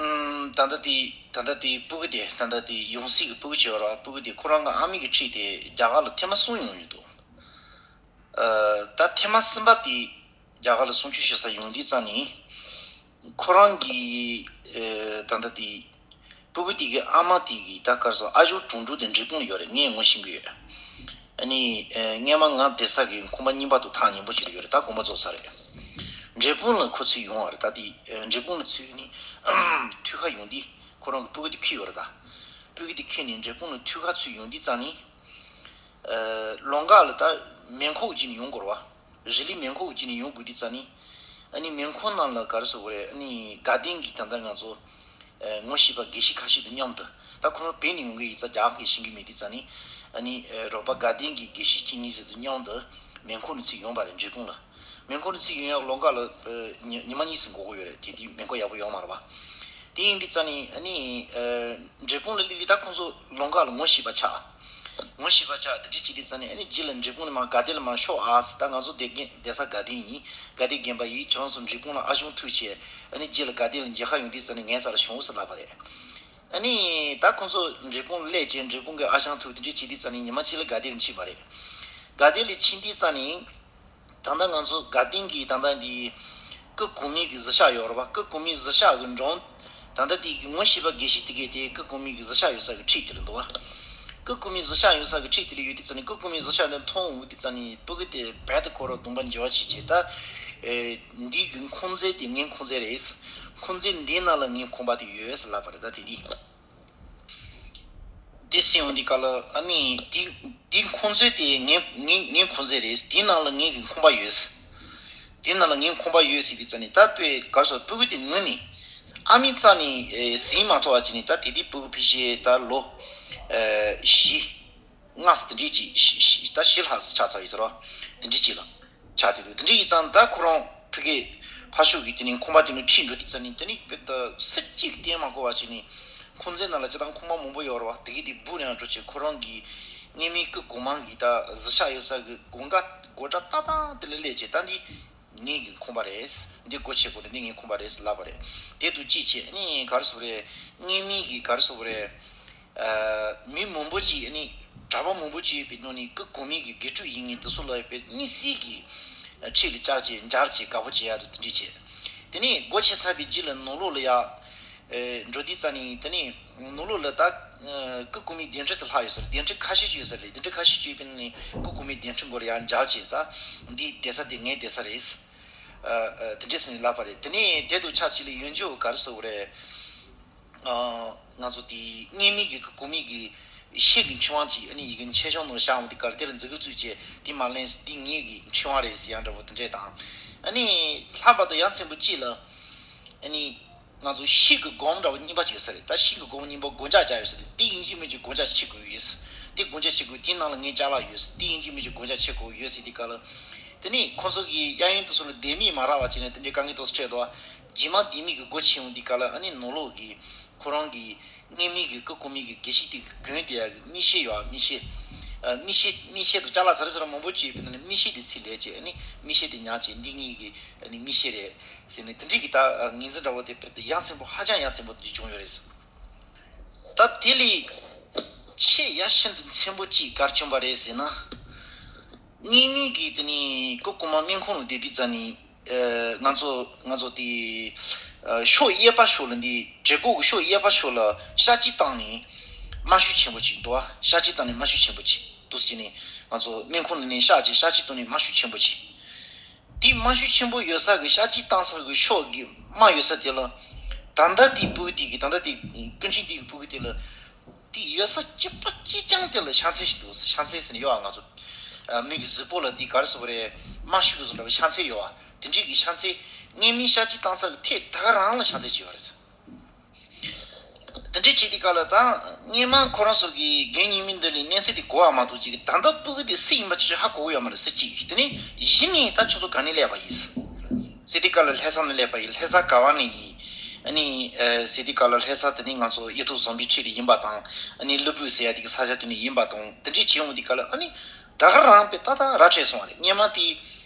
ཨམ་ད་ལྟ་དེ་ད་ལྟ་དེ་སྤུ་གུ་དེ། ད་ལྟ་དེ་ཡང་སྲིད་ཀྱི་སྤུ་གུ་བྱས་པ་རེད་བ། སྤུ་གུ་དེ་ཁོ་རང་གི་ཨ་མའི་གི་འཁྲིས་དེ་རྒྱ་གར་ལ་ཐེངས་མ་གསུམ་ཡོང་མྱོང་འདུག་ཨ་ད་ཐེངས་མ་གསུམ་པ་དེ་རྒྱ་གར་ལ་གསུང་ཆོས་ཞུ་ས་ཡོང་དུས་ཙམ་ནས། ཁོ་རང་གི་ཨ་ད་ལྟ་དེ་སྤུ་གུ་དེ་གི་ཨ་མ་དེ་གི་ད་ག་རེ་ཟེར། ཨ་ཞང་དྲུང་དྲུང་དེ་འབྲས་སྤུངས་ལ་ཡོད་རེད། ངས་ངོ་ཤེས་ཀྱི་ཡོད། ཨ་ནི་ཨ་སྔོན་མ་ང་བསྡད་ས་གི་ཁང་པ་རྙིང་པ་དང་ཐག་ཉེ་པོ་ཅིག་ལ་ཡོད་རེད། ད་དགོངས་པ་རྫོགས་ཚར་རེད། འབྲས་སྤུངས་ལ་ཁོ་ཚུར་ཡོང་བ་རེད། ད་དེ་ཨ་འབྲས་སྤུངས་ལ་ཚུར་ནི་ཐུག་ག་ཡོང་དུས་ཁོ་རང་གི་སྤུ་གུ་དེ་འཁྱེར་ཡོད་རེད། ད་སྤུ་གུ་དེ་འཁྱེར་ནས་འབྲས་སྤུངས་ལ་ཐུག་ག་ཚུར་ཡོང་དུས་ཙམ་ནས། ཨ་ལམ་ཁ་ལ་ད་མེ་འཁོར་གྱི་ནི་ཡོང་དགོས་རེད་བ། རི་ལི་མེ་འཁོར་གྱི་ནི་ཡོང་དགོས་དུས་ཙམ་ནས། ཨ་ནི་མེ་འཁོར་ནང་ལ་ག་རེ་ཟེར་དགོས་རེད། ཨ་ནི་དགའ་ལྡན་གྱི་ད་ལྟ་ང་ཚོ་ཨ་ངོ་ཤེས་པ་དགེ་བཤེས་ཁ་ཤས་དང་མཉམ་དུ། ད་ཁོ་རང་བོད་ནས་ཡོང་གི་ཡིན་ཙང་རྒྱ་གར་གྱི་ཤེས་ཀྱི་མེད་དུས་ཙམ་ནས། ཨ་ནི་ཨ་རོགས་པ་དགའ་ལྡན་གྱི་དགེ་བཤེས་གཅིག་གཉིས་ཟེར་དང་མཉམ་དུ་མེ་འཁོར་ནས་ཚུར་ཡོང་བ་རེད། འབྲས་སྤུངས་ལ། མེ་འཁོར་ནས་ཚུར་ཡོང་ཡག་ལམ་ཁ་ལ་ཨ་ཉི་ཉི་མ་གཉིས་ཙམ་འགོར་གྱི་ཡོད་རེད། དེ་དུས་མེ་འཁོར་ཡག་པོ་ཡོད་མ་རེད་བ། དེ་ཡིན་དུས་ཙམ་ནས་ཨ་ནི་ཨ་འབྲས་སྤུངས་ལ་སླེབས་དུས་ད་ཁོང་ཚོ་ལམ་ཁ་ལ་ངོ་ཤེས་པ་ཆགས། ངོ་ཤེས་པ་ཆགས། དེ་འདྲ་བྱེད་དུས་ཙམ་ནས་ཨ་ནི་རྗེས་ལ་འབྲས་སྤུངས་ལ་མར་དགའ་ལྡན་ལ་མར་ཤོག་ཨ་ཟེར། ད་ང་ཚོ་བསྡད་མཁན་བསྡད་ས་དགའ་ལྡན་ཡིན། དགའ་ལྡན་དགོན་པ་ཡིན། ཁྱོད་རང་ཚོ་འབྲས་སྤུངས་ལ་ཨ་ཞང་ཐུག་བྱས། ཨ་ནི་རྗེས་ལ་དགའ་ལྡན་ལ་མཇལ་ཁ་ཡོང་དུས་ཙམ་ནས་ངའི་རྩར་བྱོང་ཟེར་ལབ་པ་རེད། ཨ་ནི་ད་ཁོང་ཚོ་འབྲས་སྤུངས་ལ་སླེབས་བྱས། འབྲས་སྤུངས་ཀྱི་ཨ་ཞང་ཐུག། དེ་འདྲ་བྱེད་དུས་ཙམ་ནས་ཉི་མ་གཅིག་ལ་དགའ་ལྡན་ལ་ཕྱིན་པ་རེད། དགའ་ལྡན་ལ་ཕྱིན་དུས་ཙམ་ནས། ད་ལྟ་ང་ཚོ་དགའ་ལྡན་གྱི་ད་ལྟ་འདི་སྐུ་གོང་མའི་གི་གཟི་ཤག་ཡོད་རེད་བ། སྐུ་གོང་མའི་གཟི་ཤག་གི་འགྲམ། ད་ལྟ་དེ་གི་ངོ་ཤེས་པ་དགེ་བཤེས་དེ་གས་དེ་སྐུ་གོང་མའི་གི་གཟི་ཤག་ཡོད་ས་གི་འཁྲིས་དེ་ལ་འདུག་བ། སྐུ་གོང་མའི་གཟི་ཤག་ཡོད་ས་གི་འཁྲིས་དེ་ལ་ཡོད་དུས་ཙམ་ནས། སྐུ་གོང་མའི་གཟི་ཤག་དེ་མཐོང་འོང་དུས་ཙམ་ནས་སྤུ་གུ་དེ་རྦད་དེ་ཁོ་རང་གདོང་པ་འགྱེལ་བ་བྱས་བྱས། ད་ཨེ་འདི་གི་ཁོང་ཚོའི་དེ་ངའི་ཁོང་ཚོའི་རེད། ཁོང་ཚོའི་འདི་ནང་ལ་ངའི་ཁང་པ་དེ་ཡོད་ཟེར་ལབ་པ་རེད། ད་དེ་དུས། དེ་སྲིད་འོང་དུས་སྐབས་ལ་ཨ་ནི་དེ་དེ་ཁོང་ཚོའི་དེ་ངའི་ངའི་ངའི་ཁང་ཚན་རེད། དེ་ནང་ལ་ངའི་གི་ཁང་པ་ཡོད་ཟེར། དེ་ནང་ལ་ངའི་ཁང་པ་ཡོད་ཟེར་དུས་ཙམ་ནས། ད་དཔེ་གར་སོ་སྤུ་གུ་དེ་ངུས་ནས་ཨ་མའི་རྩ་ནས་ཟིན་མ་ཐུབ་པ་བྱས་ནས། ད་དེ་དུས་སྤུ་གུ་ཕལ་ཆེར་ད་ལོ་བཞི་ལྔ་ཙམ་དེ་འདྲས་ཅིག་ད་བཞི་ལྷག་ཙམ་ཆགས་ཚར་ཡོད་ཟེར་བ། དེ་འདྲས་ཅིག་ལ་ཆགས་བསྡད་འདུག་དེ་འདྲས་ཡིན་ཙང་ད་ཁོ་རང་ཕ་གི་ཕ་ཤུལ་གི་དེ་ནས་ཁང་པ་དེ་ནས་ཁྲིད་འགྲོ་དུས་ཙམ་ནས། དེ་ནས་དཔེ་ད་སུ་གཅིག་བསྟན་མ་དགོས་པ་བྱས་ནས་ཁོང་ཚོའི་ནང་ལ་སྤྱིར་བཏང་ཁང་པ་མང་པོ་ཡོད་རེད་བ། དེ་གི་དེ་སྦུག་ནས་ཡང་འགྲོ་བྱས། ཁོ་རང་གི་སྔོན་མའི་སྐུ་གོང་མ་གི་ད་གཟི་ཆག་ཡོད་ས་གི་སྒོ་འགའ་སྒོ་འགྲམ་ཏག་ཏག་དེ་ལ་སླེབས་བྱས། ད་འདི་ངའི་གི་ཁང་པ་རེད། འདི་སྒོ་ཕྱེ་དགོས་རེད། འདི་ངའི་ཁང་པ་རེད་ལབ་པ་རེད། དེ་དུས་གཅིག་བྱས་ནས་ག་རེ་ཟེར་དགོས་རེད། སྔོན་མའི་གི་ག་རེ་ཟེར་དགོས་རེད། མི་མང་པོ་ཅིག་ནི། གྲྭ་པ་མང་པོ་ཅིག་ཡོད་པའི་ནང་ནས་སྐུ་གོང་མའི་གི་དགེ་ཕྲུག་ཡིན་མཁན་དེ་ཚོ་ལ་ཡོད་པའི་དམིགས་བསལ་གྱི་ཁྲིད་ལ་བཅར་བྱས་མཇལ་བྱས་དགའ་པོ་བྱེད་ཡག་དང་དེ་འདྲས་བྱས། དེ་ནས་སྒོ་ཕྱེ་ཚར་བའི་རྗེས་ལ་ནང་ལོགས་ལ་ཡར་འགྲོ་དུས་ཙམ་ནས། དེ་ནས་ནང་ལོགས་ལ་ད་སྐུ་གོང་མའི་གདན་ཁྲི་དེ་ལྷག་ཡོད་ས་རེད། གདན་ཁྲི་ཁ་ཤས་ཅིག་ཡོད་ས་རེད། གདན་ཁྲི་ཁ་ཤས་ཅིག་ཡོད་པའི་ནང་ནས་སྐུ་གོང་མའི་གདན་ཁྲི་མགོ་ལ་ཡར་མཇལ་བྱས། ད་འདི་བསྡད་ས་དེ་ངའི་བསྡད་ས་རེད། དེ་འདྲས་ཟེར་ནས་ལབ་པ་རེད། དེ་ནས་དེ་དུས་ཆབས་ཅིག་ལ་ཡོན་ཇོ་ག་རེ་ཟེར་དགོས་རེད། ང་ཚོ་དེ་སྔོན་མའི་གི་སྐུ་གོང་མའི་གི་ཤེལ་གྱི་མཆོད་པ་ཅིག་ཨ་ནི་ཡི་གེ་མཆེད་ཆང་ནང་བཞག་འོང་དུས་སྐབས་དེར་མཛུབ་གུ་བཙུགས་བྱས། དེ་མ་ལེན་ཟེར། དེ་ངའི་གི་མཆོད་པ་རེད་ཟེར་ཡག་འདྲ་པོ་དེ་འདྲས་དང་། ཨ་ནི་ལྷག་པར་དུ་ཡ་མཚན་པོ་གཅིག་ལ། ཨ་ནི་ང་ཚོ་ཤིང་གི་སྒོམ་འདྲ་པོ་རྙིང་པ་ཅིག་ཡོད་ས་རེད། ད་ཤིང་གི་སྒོམ་རྙིང་པ་སྒོ་ལྕགས་བརྒྱབ་ཡོད་ས་རེད། དེ་ཡིན་གཅིག་མིན་གཅིག་སྒོ་ལྕགས་ཕྱེ་དགོས་ཡོད་ཟེར། དེ་སྒོ་ལྕགས་ཕྱེ་དགོས། དེའི་ནང་ལ་ངའི་ཅ་ལག་ཡོད་ཟེར། དེ་ཡིན་གཅིག་མིན་གཅིག་སྒོ་ལྕགས་ཕྱེ་དགོས་ཡོད་ཟེར་དུས་སྐབས་ལ། དེ་ནས་ཁོ་ཚོ་གི་གཡས་གཡོན་དེ་ཚོ་ལ་ལྡེ་མིག་མ་རག་པ་བྱས་ནས་དེ་འདྲའི་དཀའ་ངལ་ཏོག་ཙམ་འཕྲད་འདུག་རྗེས་མ་ལྡེ་མིག་གི་སྒོ་ཕྱེ་འོང་དུས་སྐབས་ལ། ཨ་ནི་ནང་ལོགས་ཀྱི་ཁོ་རང་གི་སྔོན་མའི་གི་སྐུ་གོང་མའི་གི་དགེ་བཤེས་དེ་གི་གྱོན་བསྡད་ཡག་གི་མིག་ཤེལ་ཡོད། མིག་ཤེལ། ཨ། མིག་ཤེལ། མིག་ཤེལ་དང་ཅ་ལག་ཚ་རེ་ཚ་རེ་མང་པོ་ཅིག་ཡོད་པའི་ནང་ནས་མིག་ཤེལ་དེ་ཕྱིར་ལེན་བྱས། ཨ་ནི་མིག་ཤེལ་དེ་ཉར་བྱས། འདི་ངའི་གི་ཨ་ནི་མིག་ཤེལ་རེད་ཟེར་ནས་དེ་འདྲའི་གི་ད་ངོས་འཛིན་འདྲ་པོ་དེ་དཔེ་དེ་ཡ་མཚན་པོ་ཧ་ཅང་ཡ་མཚན་པོ་དེ་བྱུང་ཡོད་རེད། ད་དེ་ལས་ཆེས་ཡ་ཤིན་ཏུ་མཚན་པོ་ཅིག་ག་རེ་བྱུང་བ་རེད་ཟེར་ན། སྔོན་མའི་གི་དེ་ནས་སྐུ་གོང་མ་སྨན་ཁང་ལ་བསྡད་དུས་ཙམ་ནས། ཨ། ང་ཚོ་ང་ཚོ་དེ། ཨ། ཕྱོགས་གཡས་པ་ཕྱོགས་ལ། འདི་གྲལ་སྐོར་གྱི་ཕྱོགས་གཡས་པ་ཕྱོགས་ལ་ཤག་གཅིག་བཏང་ནས་རྨ་ཤུལ་ཆེན་པོ་ཅིག་འདུག་པ། ཤག་གཅིག་བཏང་ནས་རྨ་ཤུལ་ཆེན་པོ་ཅིག་འདུག་ཟེར་ནས། ང་ཚོ་སྨན་ཁང་ནང་ནས་ཤག་གཅིག་ཤག་གཅིག་བཏང་ནས་རྨ་ཤུལ་ཆེན་པོ་ཅིག་དེ་རྨ་ཤུལ་ཆེན་པོ་ཡོད་ས་གི་ཤག་གཅིག་བཏང་ས་གི་ཕྱོགས་ཀྱི་རྨ་ཡོད་ས་དེ་ལ། ད་ལྟ་དེའི་སྤུ་གུ་དེ་གི། ད་ལྟ་དེ་ཀུན་མཁྱེན་དེ་གི་སྤུ་གུ་དེ་ལ། དེ་ཡོད་ས་གཅིག་པ་གཅིག་རྐྱང་དེ་ལ་ཤ་ཚལ་ཞིག་འདུག་ཟེར། ཤ་ཚལ་ཟེར་ནས་ཡོད་པ། ང་ཚོ། ཨ། མི་གི་གཟུགས་པོ་ལ་དེ་ག་རེ་ཟེར་དགོས་རེད། རྨ་ཤུལ་གི་བཟོ་འདྲ་བའི་ཤ་ཚལ་ཡོད་པ། དེ་འདྲའི་གི་ཤ་ཚལ། སྔོན་མའི་ཤག་གཅིག་བཏང་ས་གི་ཐད་ད་ག་རང་ལ་ཤ་ཚལ་ཅིག་ཡོད་རེད་ཟེར། དེ་འདྲའི་བྱས་དུས་སྐབས་ལ། ད་སྔོན་མ་ཁོ་རང་ཚོ་གི་རྒན་ཉི་མའི་འདི་ལ་གནས་ཚུལ་དེ་གོ་བ་མ་གཏོགས་ཅིག་ད་ལྟ་སྤུ་གུ་དེ་སུ་ཡིན་པ་ཅིག་ཧ་གོ་གི་ཡོད་མ་རེད། སུ་གཅིག་དེ་ནས་གཞི་ནས་ད་ཁྱོད་ཚོ་ག་ནས་སླེབས་པ་ཡིན་ཟེར་དུས་སྐབས་ལ། ལྷ་ས་ནས་སླེབས་པ་ཡིན། ལྷ་ས་ག་བ་ནས་ཡིན། ཨ་ནི། ཨ། ཟེར་དུས་སྐབས་ལ། ལྷ་ས་དེ་ནི་ང་ཚོ་གཡུ་ཐོག་ཟམ་པའི་འཁྲིས་ལ་ཡིན་པ་དང་། ཨ་ནི་ཀླུ་སྦུག་ཟེར་ཡ་དེ་གི་ས་ཆ་དེ་ནས་ཡིན་པ་དང་། དེ་འདྲའི་བྱས་འོང་དུས་སྐབས་ལ། ཨ་ནི་ད་ག་རང་དཔེ་ཏག་ཏག་ར་འཕྲོད་སོང་བ་རེད། སྔོན་མ་དེ།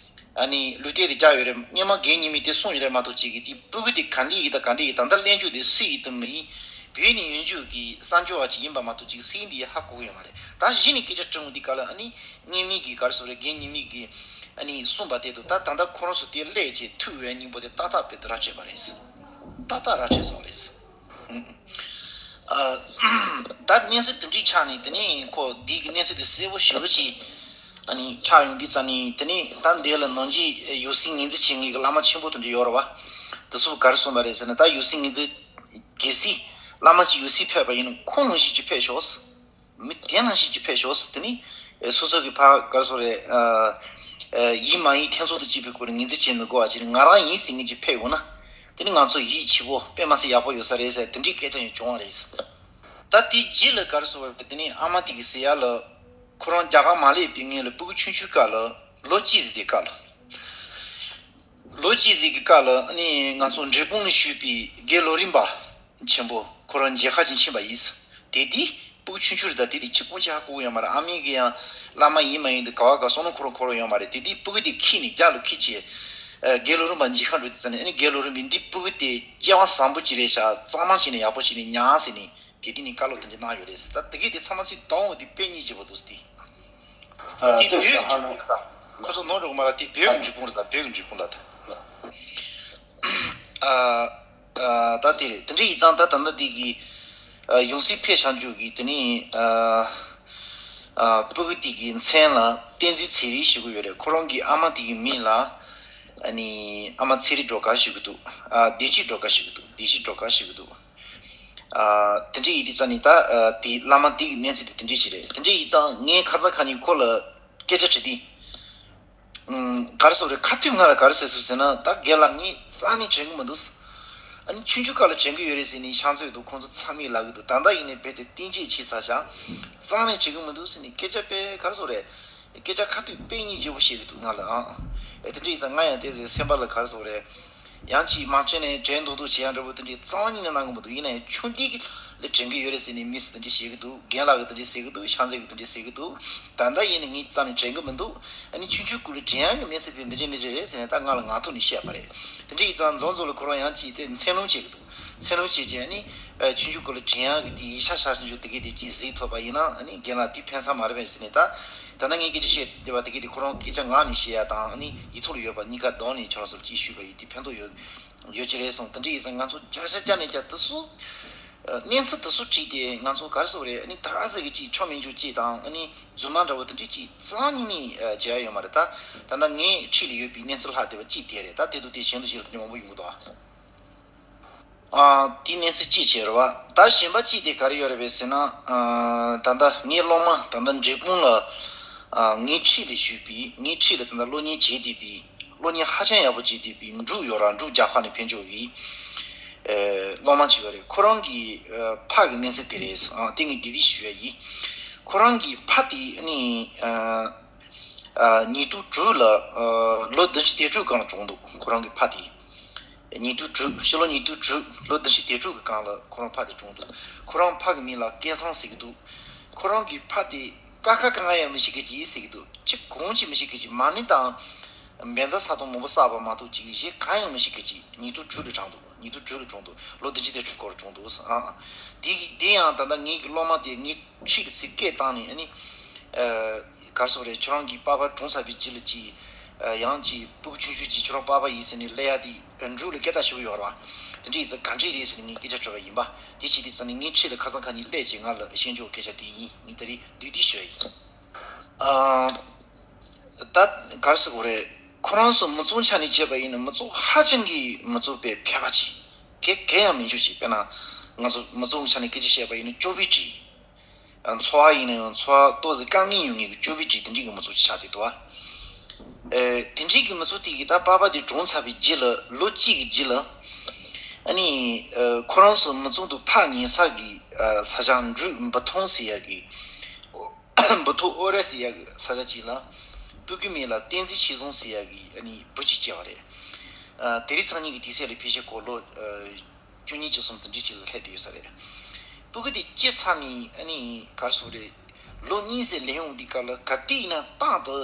ཨ་ནི་ལུས་རྟེན་དེ་བརྒྱབ་ཡོད་རེད། སྔོན་མ་རྒན་ཉི་མས་དེ་གསུངས་ཡོད་རེད་མ་གཏོགས་ཅིག་གི། དེ་སྤུ་གུ་དེ་ག་འདྲ་ཡིན་དང་ག་འདྲ་ཡིན། ད་ལྟ་གླེང་རྒྱུ་དེ་སུ་ཡིན་དང་མི་ཡིན། བོད་ནས་ཡོང་རྒྱུ་གི་གསར་འབྱོར་བ་ཅིག་ཡིན་པ་མ་གཏོགས་ཅིག་སུ་ཡིན་དེ་ཧ་གོ་གི་ཡོད་མ་རེད། ད་གཞི་ནས་སྐད་ཆ་དྲི་འོང་དུས་སྐབས་ལ། ཨ་ནི་སྔོན་མའི་གི་ག་རེ་ཟེར་དགོས་རེད། རྒན་ཉི་མའི་གི། ཨ་ནི་གསུངས་པ་དེ་དང་། ད་ད་ལྟ་ཁོ་རང་ཚོ་དེ་སླེབས་བྱས་ཐུག་པའི་སྙིང་པོ་དེ་ཏག་ཏག་དཔེ་དེ་ར་འཕྲོད་པ་རེད་ཟེར། ཏག་ཏག་ར་འཕྲོད་སོང་རེད་ཟེར། ཨ། ད་གནས་ཚུལ་དེ་འདྲའི་ཆགས་ནས། དེ་ནས་ཁོ་འདི་གི་གནས་ཚུལ་དེ་གསལ་པོ་ཞེ་པོ་ཅིག་ཨ་ནི་ཆགས་ཡོང་དུས་ཙམ་ནས། དེ་ནས་ད་འདི་ལ་ནང་ཆོས་ཡོད་སའི་ངོས་འཛིན་བྱེད་མཁན་གྱི་བླ་མ་ཆེན་པོ་དེ་འདྲ་ཡོད་རེད་བ། དེ་ཚོས་ག་རེ་གསུངས་པ་རེད་ཟེར་ན། ད་ཡོད་སའི་ངོས་འཛིན། གལ་སྲིད་བླ་མ་ཅིག་ཡོད་སའི་ཕེབས་པ་ཡིན་ན་ཁོང་ནང་བཞིན་ཅིག་ཕེབས་ཤོག་ཟེར། མི་དེ་ནང་བཞིན་ཅིག་ཕེབས་ཤོག་ཟེར། དེ་ནས་སོ་སོ་གི་ཕར་ག་རེ་ཟེར་དགོས་རེད། ཨ། ཨ། ཡིན་མ་ཡིན་ཐེ་ཚོམ་དང་བཅས་པའི་སྐོར་ངོས་འཛིན་བྱེད་མི་དགོས་པ་བྱས་ནས། ང་རང་ཡིན་ཟེར་མཁན་ཅིག་ཕེབས་ཡོང་ན། དེ་ནི་ང་ཚོ་ཡིད་ཆེས་པོ་དཔེ་མི་སྲིད་ཡག་པོ་ཡོད་ས་རེད་ཟེར། དེ་འདྲའི་སྐད་ཆ་ཡང་བྱུང་བ་རེད་ཟེར། ད་དེའི་རྗེས་ལ་ག་རེ་ཟེར་བ་རེད། དེ་ནས་ཨ་མ་དེ་གིས་ཟེར་ཡ་ལ། ཁོ་རང་རྒྱ་གར་མ་སླེབས་དུས་སྔོན་ལ་སྤུ་གུ་ཆུང་ཆུང་སྐབས་ལ། ལོ་གཅིག་ཟིན་དུས་སྐབས་ལ། ལོ་གཅིག་ཟིན་གྱི་སྐབས་ལ། ཨ་ནི་ང་ཚོ་འབྲས་སྤུངས་ནས་བཞུགས་པའི་དགེ་སློབ་རིམ་པ་ཆེན་པོ་ཁོ་རང་མཇལ་ཁ་ཅིག་ཕྱིན་པ་ཡིན་ཟེར། དེ་དུས་སྤུ་གུ་ཆུང་ཆུང་རེད། ད་དེ་དུས་གཅིག་པུ་ཅིག་ཧ་གོ་གི་ཡོད་མ་རེད། ཨ་མའི་གི་ཡང་བླ་མ་ཡིན་མ་ཡིན་དེ་ག་བ་ག་བསམ་བློ་འཁོར་འཁོར་ཡོད་མ་རེད། དེ་དུས་སྤུ་གུ་དེ་ཁྱེར་ནས་རྒྱབ་ལ་ཁྱེར་བྱས། ཨ། དགེ་སློབ་རིམ་པ་མཇལ་ཁ་འགྲོ་དུས་ཙམ་ནས། ཨ་ནི་དགེ་སློབ་རིམ་པས་འདི་སྤུ་གུ་དེ་སྐྱེ་བ་བཟང་པོ་ཅིག་རེད་ཤག་གཙང་མ་བྱས་ནས་ཡག་པོ་བྱས་ནས་ཉར་ཟེར་ནས། དེ་དུས་ནས་བཀའ་སློབ་དེ་འདྲ་གནང་ཡོད་རེད་ཟེར། ད་དེ་གས་དེ་ཚང་མ་ཚིག་དང་པོ་དེ་དཔེ་སྙིང་རྗེ་པོ་འདུག་ཟེར། དེ། ཨ། དེ་དེ་བོད་ཀྱི་འབྲས་སྤུངས་རེད། ད་ཁོ་ཚོ་ནོར་འགྲོ་གི་མ་རེད། དེ་བོད་ཀྱི་འབྲས་སྤུངས་རེད། ད་བོད་ཀྱི་འབྲས་སྤུངས་ལ་ད། ཨ། ཨ། ད་དེ་རེད། དེ་འདྲ་ཡིན་ཙང་ད་ད་ལྟ་དེ་གི། ཨ། ཡང་སྲིད་ཕེབས་བཞག་རྒྱུ་གི་དེ་ནས། ཨ། ཨ། སྤུ་གུ་དེ་གི་མཚན་ལ་བསྟན་འཛིན་ཚེ་རིང་ཞུ་གི་ཡོད་རེད། ཁོ་རང་གི་ཨ་མ་དེ་གི་མིང་ལ། ཨ་ནི་ཨ་མ་ཚེ་རིང་སྒྲོལ་དཀར་ཞུ་གི་འདུག་ཨ། བདེ་སྐྱིད་སྒྲོལ་དཀར་ཞུ་གི་འདུག་བདེ་སྐྱིད་སྒྲོལ་དཀར་ཞུ་གི་འདུག་ཨ། དེ་འདྲ་ཡིན་དུས་ཙང་ནི་ད། ཨ། དེ་བླ་མ་དེ་གི་གནས་ཚུལ་དེ་དེ་འདྲ་ཞིག་རེད། དེ་འདྲ་ཡིན་ཙང་ངས་ཁ་སང་ཁ་ཉིན་ཁོ་ལ་སྐད་ཆ་དྲིས་དུས། ཨུམ། ག་རེ་ཟེར་རེད། ཁ་ཐུག་ང་ལ་ག་རེ་ཟེར་སོང་ཟེར་ན། ད་རྒན་ལགས་ངས་རྩ་ནས་དྲན་གི་མི་འདུག་ཨ་ནི་ཆུང་ཆུང་སྐབས་ལ་དྲན་གི་ཡོད་རེད་ཟེར་ནས་ཤང་ཚོད་འདུག་ཁོང་ཚོ་ཚང་མས་ལབ་གི་འདུག་ད་ལྟ་ཡིན་ནའི་རྦད་དེ་བསྟན་བཅོས་བྱས་ཚར་ཤག་རྩ་ནས་དྲན་གི་མི་འདུག་ཟེར་ནས་སྐད་ཆ་དཔེ་ག་རེ་ཟེར་རེད། སྐད་ཆ་ཁ་ཐུག་དཔེ་གཉིས་བརྗེ་པོ་བཤད་གི་འདུག་ང་ལ་ཨང་། ཨེ། དེ་འདྲ་ཡིན་ཙང་ང་ཡང་དེ་ཟེར་སེམས་པ་ལ་ག་རེ་ཟེར་རེད། ཡང་ཅིག་མང་ཆེ་ནས་དྲན་མདོག་མདོག་བྱེད་ཡ་འདྲ་པོ་དེ་འདྲའི་རྩ་བ་ཉིད་ནས་གནང་གི་མི་འདུག་ཡིན་ན་ཡང་ཆུང་དུས་ལ་དྲན་གི་ཡོད་རེད་ཟེར་ནས་མི་སུ་དེ་འདྲ་བཤད་གི་འདུག་རྒན་ལགས་ཀྱིས་དེ་འདྲ་ཟེར་གི་འདུག་ཤང་ཚོད་ཀྱིས་དེ་འདྲ་ཟེར་གི་འདུག་ད་ལྟ་ཡིན་ནའི་ངས་རྩ་ནས་དྲན་གི་མི་འདུག་ཨ་ནི་ཆུང་ཆུང་སྐབས་ལ་དྲན་ཡག་གི་གནས་ཚུལ་དེ་འདི་འདྲ་འདི་འདྲ་རེད་ཟེར་ནས་ད་ང་ལ་ངག་ཐོག་ནས་བཤད་པ་རེད། དེ་འདྲ་ཡིན་ཙང་རྫོང་ཚོ་ལ་ཁོ་རང་ཡང་ཅིག་དེ་མཚན་སློབ་བྱེད་གི་འདུག་མཚན་སློབ་བྱེད་ཅིང་ཨ་ནི། ཨ། ཆུང་ཆུང་སྐབས་ལ་དྲན་ཡག་གི་དེ་ཡིག་ཆ་ཞག་ཞིག་འཇོག་དེ་གའི་དེ་ཅིག་གཟིགས་ཐུབ་པ་ཡིན་ན་ཨ་ནི་རྒན་ལགས་དེ་ཕན་ས་མ་རེད་པས་ཟེར་ནས་ད། ད་ལྟ་ངས་སྐད་ཆ་བཤད་བསྡད་པ་དེ་གའི་དེ་ཁོ་རང་སྐད་ཆ་ངག་ནས་བཤད་ཡ་དང་ཨ་ནི་ཡིག་ཐོག་ལ་ཡོད་པ་གཉིས་ཀ་བསྡོམས་ནས་ཁྱོད་རང་ཚོར་ཅིག་ཞུས་པ་ཡིན། དེ་ཕན་ཐོགས་ཡོད་ཡོད་ཀྱི་རེད་གསུངས། དེ་འདྲ་ཡིན་ཙང་ང་ཚོ་བརྒྱ་ཆ་བརྒྱ་ནས་བརྒྱ་དེ་ཚོ། ཨ། གནས་ཚུལ་དེ་ཚོ་བྲིས་ཏེ་ང་ཚོ་ག་རེ་ཟེར་དགོས་རེད། ཨ་ནི་ད་ག་ཟེར་གི་ཅིག་ཆོ་མེད་འཇོག་ཅིག་དང་ཨ་ནི་རྫུན་མ་འདྲ་བོ་དེ་འདྲ་ཅིག་རྩ་ནས་ནས་བྱེད་ཡ་ཡོད་མ་རེད། ད་ད་ལྟ་ངའི་འཁྲིས་ལ་ཡོད་པའི་གནས་ཚུལ་ལྷག་བསྡད་པ་ཅིག་དེ་རེད། ད་དེ་དུས་དེ་གཞན་དུ་གཞན་ལ་དེ་འདྲ་མང་པོ་ཡོང་གི་འདུག་ཨ། ཨ། དེའི་གནས་ཚུལ་གཅིག་བྱས་རེད་བ། ད་གཞན་པ་གཅིག་དེ་ག་རེ་ཡོད་རེད་པས་ཟེར་ན། ཨ། ད་ལྟ་ངའི་སློབ་མ་ད་ལྟ་འབྲས་སྤུངས་ལ། ཨ། ངའི་འཁྲིས་ལ་བཞུགས་པའི་ངའི་འཁྲིས་ལ་ད་ལྟ་སློབ་གཉེར་བྱེད་བསྡད་པའི་སློབ་གཉེར་ཧ་ཅང་ཡག་པོ་བྱེད་བསྡད་པའི་འབྲུག་ཡོད་ར། འབྲུག་རྒྱབ་ཁ་ནས་ཕེབས་འབྱོར་གྱི། ཨ། སློབ་མ་གཅིག་ཡོད་རེད། ཁོ་རང་གི། ཨ། ཕ་གི་གནས་ཚུལ་དེ་རེད། ཨ། དེ་ངས་དེ་དུས་ཞུ་ཡ་ཡིན། ཁོ་རང་གི་ཕ་དེ་ནི། ཨ། ཨ། ཉིས་སྟོང་དྲུག་ལ། ཨ། ལོ་བདུན་ཅུ་དོན་དྲུག་སྒང་ལ་གྲོངས་འདུག་ཁོ་རང་གི་ཕ་དེ། ཉིས་སྟོང་དྲུག་ཕྱི་ལོ་ཉིས་སྟོང་དྲུག་ལོ་བདུན་ཅུ་དོན་དྲུག་གི་སྒང་ལ་ཁོ་རང་ཕ་དེ་གྲོངས་འདུག་ཁོ་རང་ཕ་གི་མིང་ལ་སྐལ་བཟང་ཟེར་གི་འདུག་ཁོ་རང་གི་ཕ་དེ་ཀ་ཁ་གང་ཡང་མི་ཤེས་གི་ཅིག་ཟེར་གི་འདུག་ཅི་གང་ཅི་མི་ཤེས་གི་ཅིག་མ་ཎི་དང་། བཛྲ་ས་དང་མང་པོ་བསགས་པ་མ་གཏོགས་ཅིག་གཞན་གང་ཡང་མི་ཤེས་གི་ཅིག་ཉིས་སྟོང་དྲུག་ལ་གྲོངས་འདུག་ཉིས་སྟོང་དྲུག་ལ་གྲོངས་འདུག་ལོ་བདུན་ཅུ་དོན་དྲུག་སྐོར་གྲོངས་འདུག་ཨ། དེ་དེ་ཡང་ད་ལྟ་ངའི་གི་སློབ་མ་དེ་ངའི་འཁྲིས་ལ་ཚུར་སྐད་བཏང་ནས་ཨ་ནི། ཨ། ག་རེ་ཟེར་དགོས་རེད། ཁྱོད་རང་གི་པ་ཕ་གྲོངས་ཚར་བའི་རྗེས་ལ་ཅིག་ཨ། ཡང་ཅིག་སྤུ་གུ་ཆུང་ཆུང་ཅིག་ཁྱོད་རང་པ་ཕ་ཡིན་ཟེར་ནས་སླེབས་ཡ་དེ་འབྲུག་ལ་སྐད་གྲགས་ཆེ་པོ་ཡོད་རེད་བ། དེ་འདྲ་ཡིན་ཙང་ག་འདྲས་རེད་ཟེར་ནས་ངས་སྐད་ཆ་དྲིས་པ་ཡིན་པ། དེ་བྱས་དུས་ཙང་ནས་ངའི་འཁྲིས་ལ་ཁ་སང་ཁ་ཉིན་སླེབས་བྱས་ང་ལ་བཤད་འཇོག་སྐད་ཆ་དེ་ཡིན། ངས་ད་རེས་བསྡུས་བསྡུས་ཞུ་ཡ་ཡིན། ཨ། ད་ག་རེ་ཟེར་དགོས་རེད། ཁོ་རང་ཚོ་མི་ཚོའི་ཆ་ནས་བྱས་པ་ཡིན་ན་མི་ཚོ་ཧ་ཅང་གི་མི་ཚོ་དཔེ་ཕལ་པ་ཅིག་གེ་གེ་ཡང་མི་འཇུག་ཅིག་དཔེར་ན། ང་ཚོ་མི་ཚོའི་ཆ་ནས་སྐད་ཆ་བཤད་པ་ཡིན་ན་སྐྱོ་བོའི་གྲས། ཨ། འཚོ་བ་ཡིན་ན་ཡང་འཚོ་བ་ཏོག་ཙམ་དཀའ་ངལ་ཡོང་མཁན་གྱི་སྐྱོ་བོའི་གྲས་དེ་འདྲའི་གི་མི་ཚོ་ཅིག་ཆགས་བསྡད་འདུག་ཨ། ཨེ། དེ་འདྲའི་གི་མི་ཚོ་དེ་གི་ད་པ་ཕ་དེ་གྲོངས་ཚར་བའི་རྗེས་ལ་ལོ་གཅིག་གི་རྗེས་ལ། ཨ་ནི། ཨ། ཁོ་རང་ཚོ་མི་ཚོ་དུ་ཐག་ཉེ་ས་གི། ཨ། ས་ཆ་འབྲུག་འབུ་ཐོང་ཟེར་ཡ་གི། འབུ་ཐོང་ཨོ་རེ་ཟེར་ཡ་གི་ས་ཆ་ཅིག་ལ། སྤུ་གུའི་མིང་ལ་བསྟན་འཛིན་ཆོས་བཟང་ཟེར་ཡ་གི་ཨ་ནི་བུ་གཅིག་སྐྱེས་པ་རེད། ཨ། དེ་རིང་སང་ཉིན་གྱི་དུས་ཚོད་ལ་ཕལ་ཆེར་ཁོ་ལོ། ཨ། བཅུ་གཉིས་བཅུ་གསུམ་དེ་འདྲའི་ཅིག་ལ་སླེབས་བསྡད་ཡོད་ས་རེད། སྤུ་གུ་དེ་སྐྱེས་ཚར་ནས་ཨ་ནི་ག་རེ་ཟེར་དགོས་རེད། ལོ་གཉིས་ཙམ་སླེབས་ཡོང་དུས་སྐབས་ལ་ག་དུས་ཡིན་ན་རྟག་ཏུ་